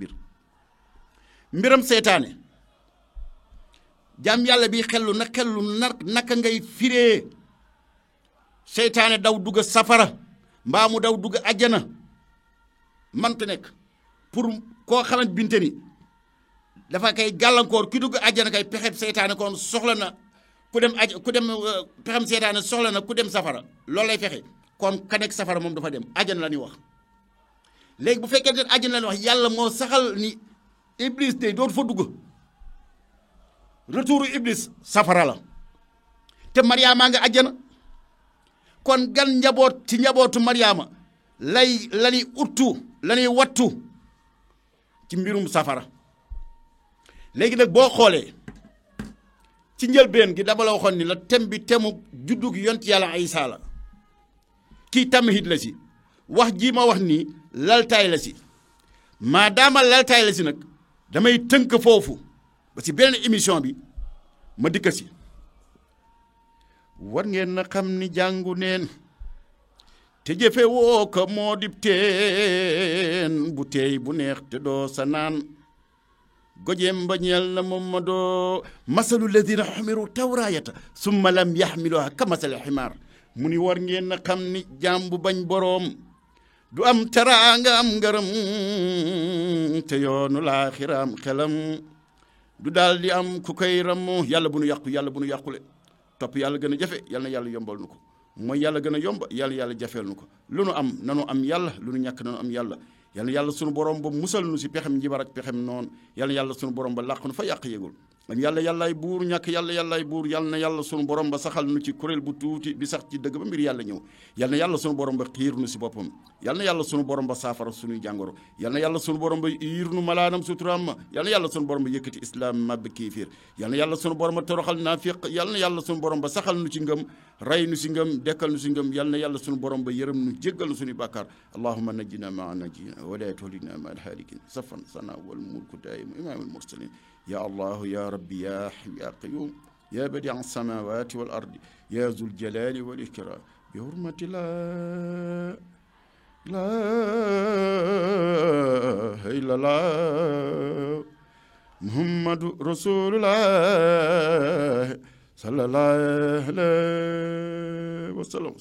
mbiram seytaane jàmm yàlla bi xellu naka ngay firee seytaane daw dugg safara mbaa mu daw dugg àjjana manta nekk pour koo xamante binte ni dafa kay gàllankoor ki dugg àjjana kay pexeb seytaane kon soxla na ku dem pexem seytaane soxla na ku dem safara loolu lay fexe kon ka nekk safara moom dafa dem àjjana la ñuy wax léegi bu fekkee ne àjjana la ñuy wax yàlla moo saxal ni iblis de dootu fa dugg retouru iblis safara la te Mariama nga àjjana kon gan njaboot ci njabootu Mariama lañuy wattu ci mbirum safara léegi nag boo xoolee ci njëlbeen gi dama la waxoon ni la tem bi temu juddug yont yàlla Isaa la kii tamhid la si wax ji ma wax nii laltaay la si maadaama laltaay la si nag damay tënk foofu ba si beneen émission bi ma dikk si war ngeen na xam ni jàngu neen te jëfe woo ko moo dib teen bu teey bu neex te doo sa naan gojeem ba ñeel na moom ma doo masalu ladina xumiru tawraayata summa lam yaxmiluha ka masali ximaar mu ni war ngeen na xam ni jaam bu bañ boroom du am teraanga am ngërëm te yoonu laaxiraam xelam du daal di am ku koy ramu yàlla bu nu yàqu yàlla bu nu yàqule topp yàlla gën a jafe yàlla na yàlla yombal nu ko mooy yàlla gën a yomb yàlla jafeel nu ko lu nu am nanu am yàlla lu nu ñàkk nanu am yàlla yàlla sunu borom ba musal nu si pexem njibar ak pexem noonu yàlla sunu borom ba làq nu fa yàq yëgul am yàllaay buur ñàkk yàllaay buur yàlla na yàlla sunu borom ba saxal nu ci kuréel bu tuuti bi sax ci dëgg ba mbir yàlla ñëw yàlla na yàlla sunu borom ba xiir nu si boppam yàlla na yàlla sunu borom ba saafara sunuy jàngoro yàlla na yàlla sunu borom ba yiir nu malaanam suturaam ma yàlla na yàlla sunu borom ba yëkkati islam mabba kiifir yàlla na yàlla sunu borom ba toroxal naafiq yàlla na yàlla sunu borom ba saxal nu ci ngëm rey nu si ngëm dekkal nu si ngëm yàlla na yàlla sunu borom ba yërëm nu jéggal nu suñuy bàkkaar allahumma najjina maa najjina wala tuhlina ma alhaalikin safan sana wal mulku daimu imam almursalin ya allah ya rabbi ya hayyu ya qayyum ya badi'a as-samawati wal ardi ya zul jalali wal ikram bi hurmati la ilaha illallah muhammadu rasulullah sallallahu alayhi wa sallam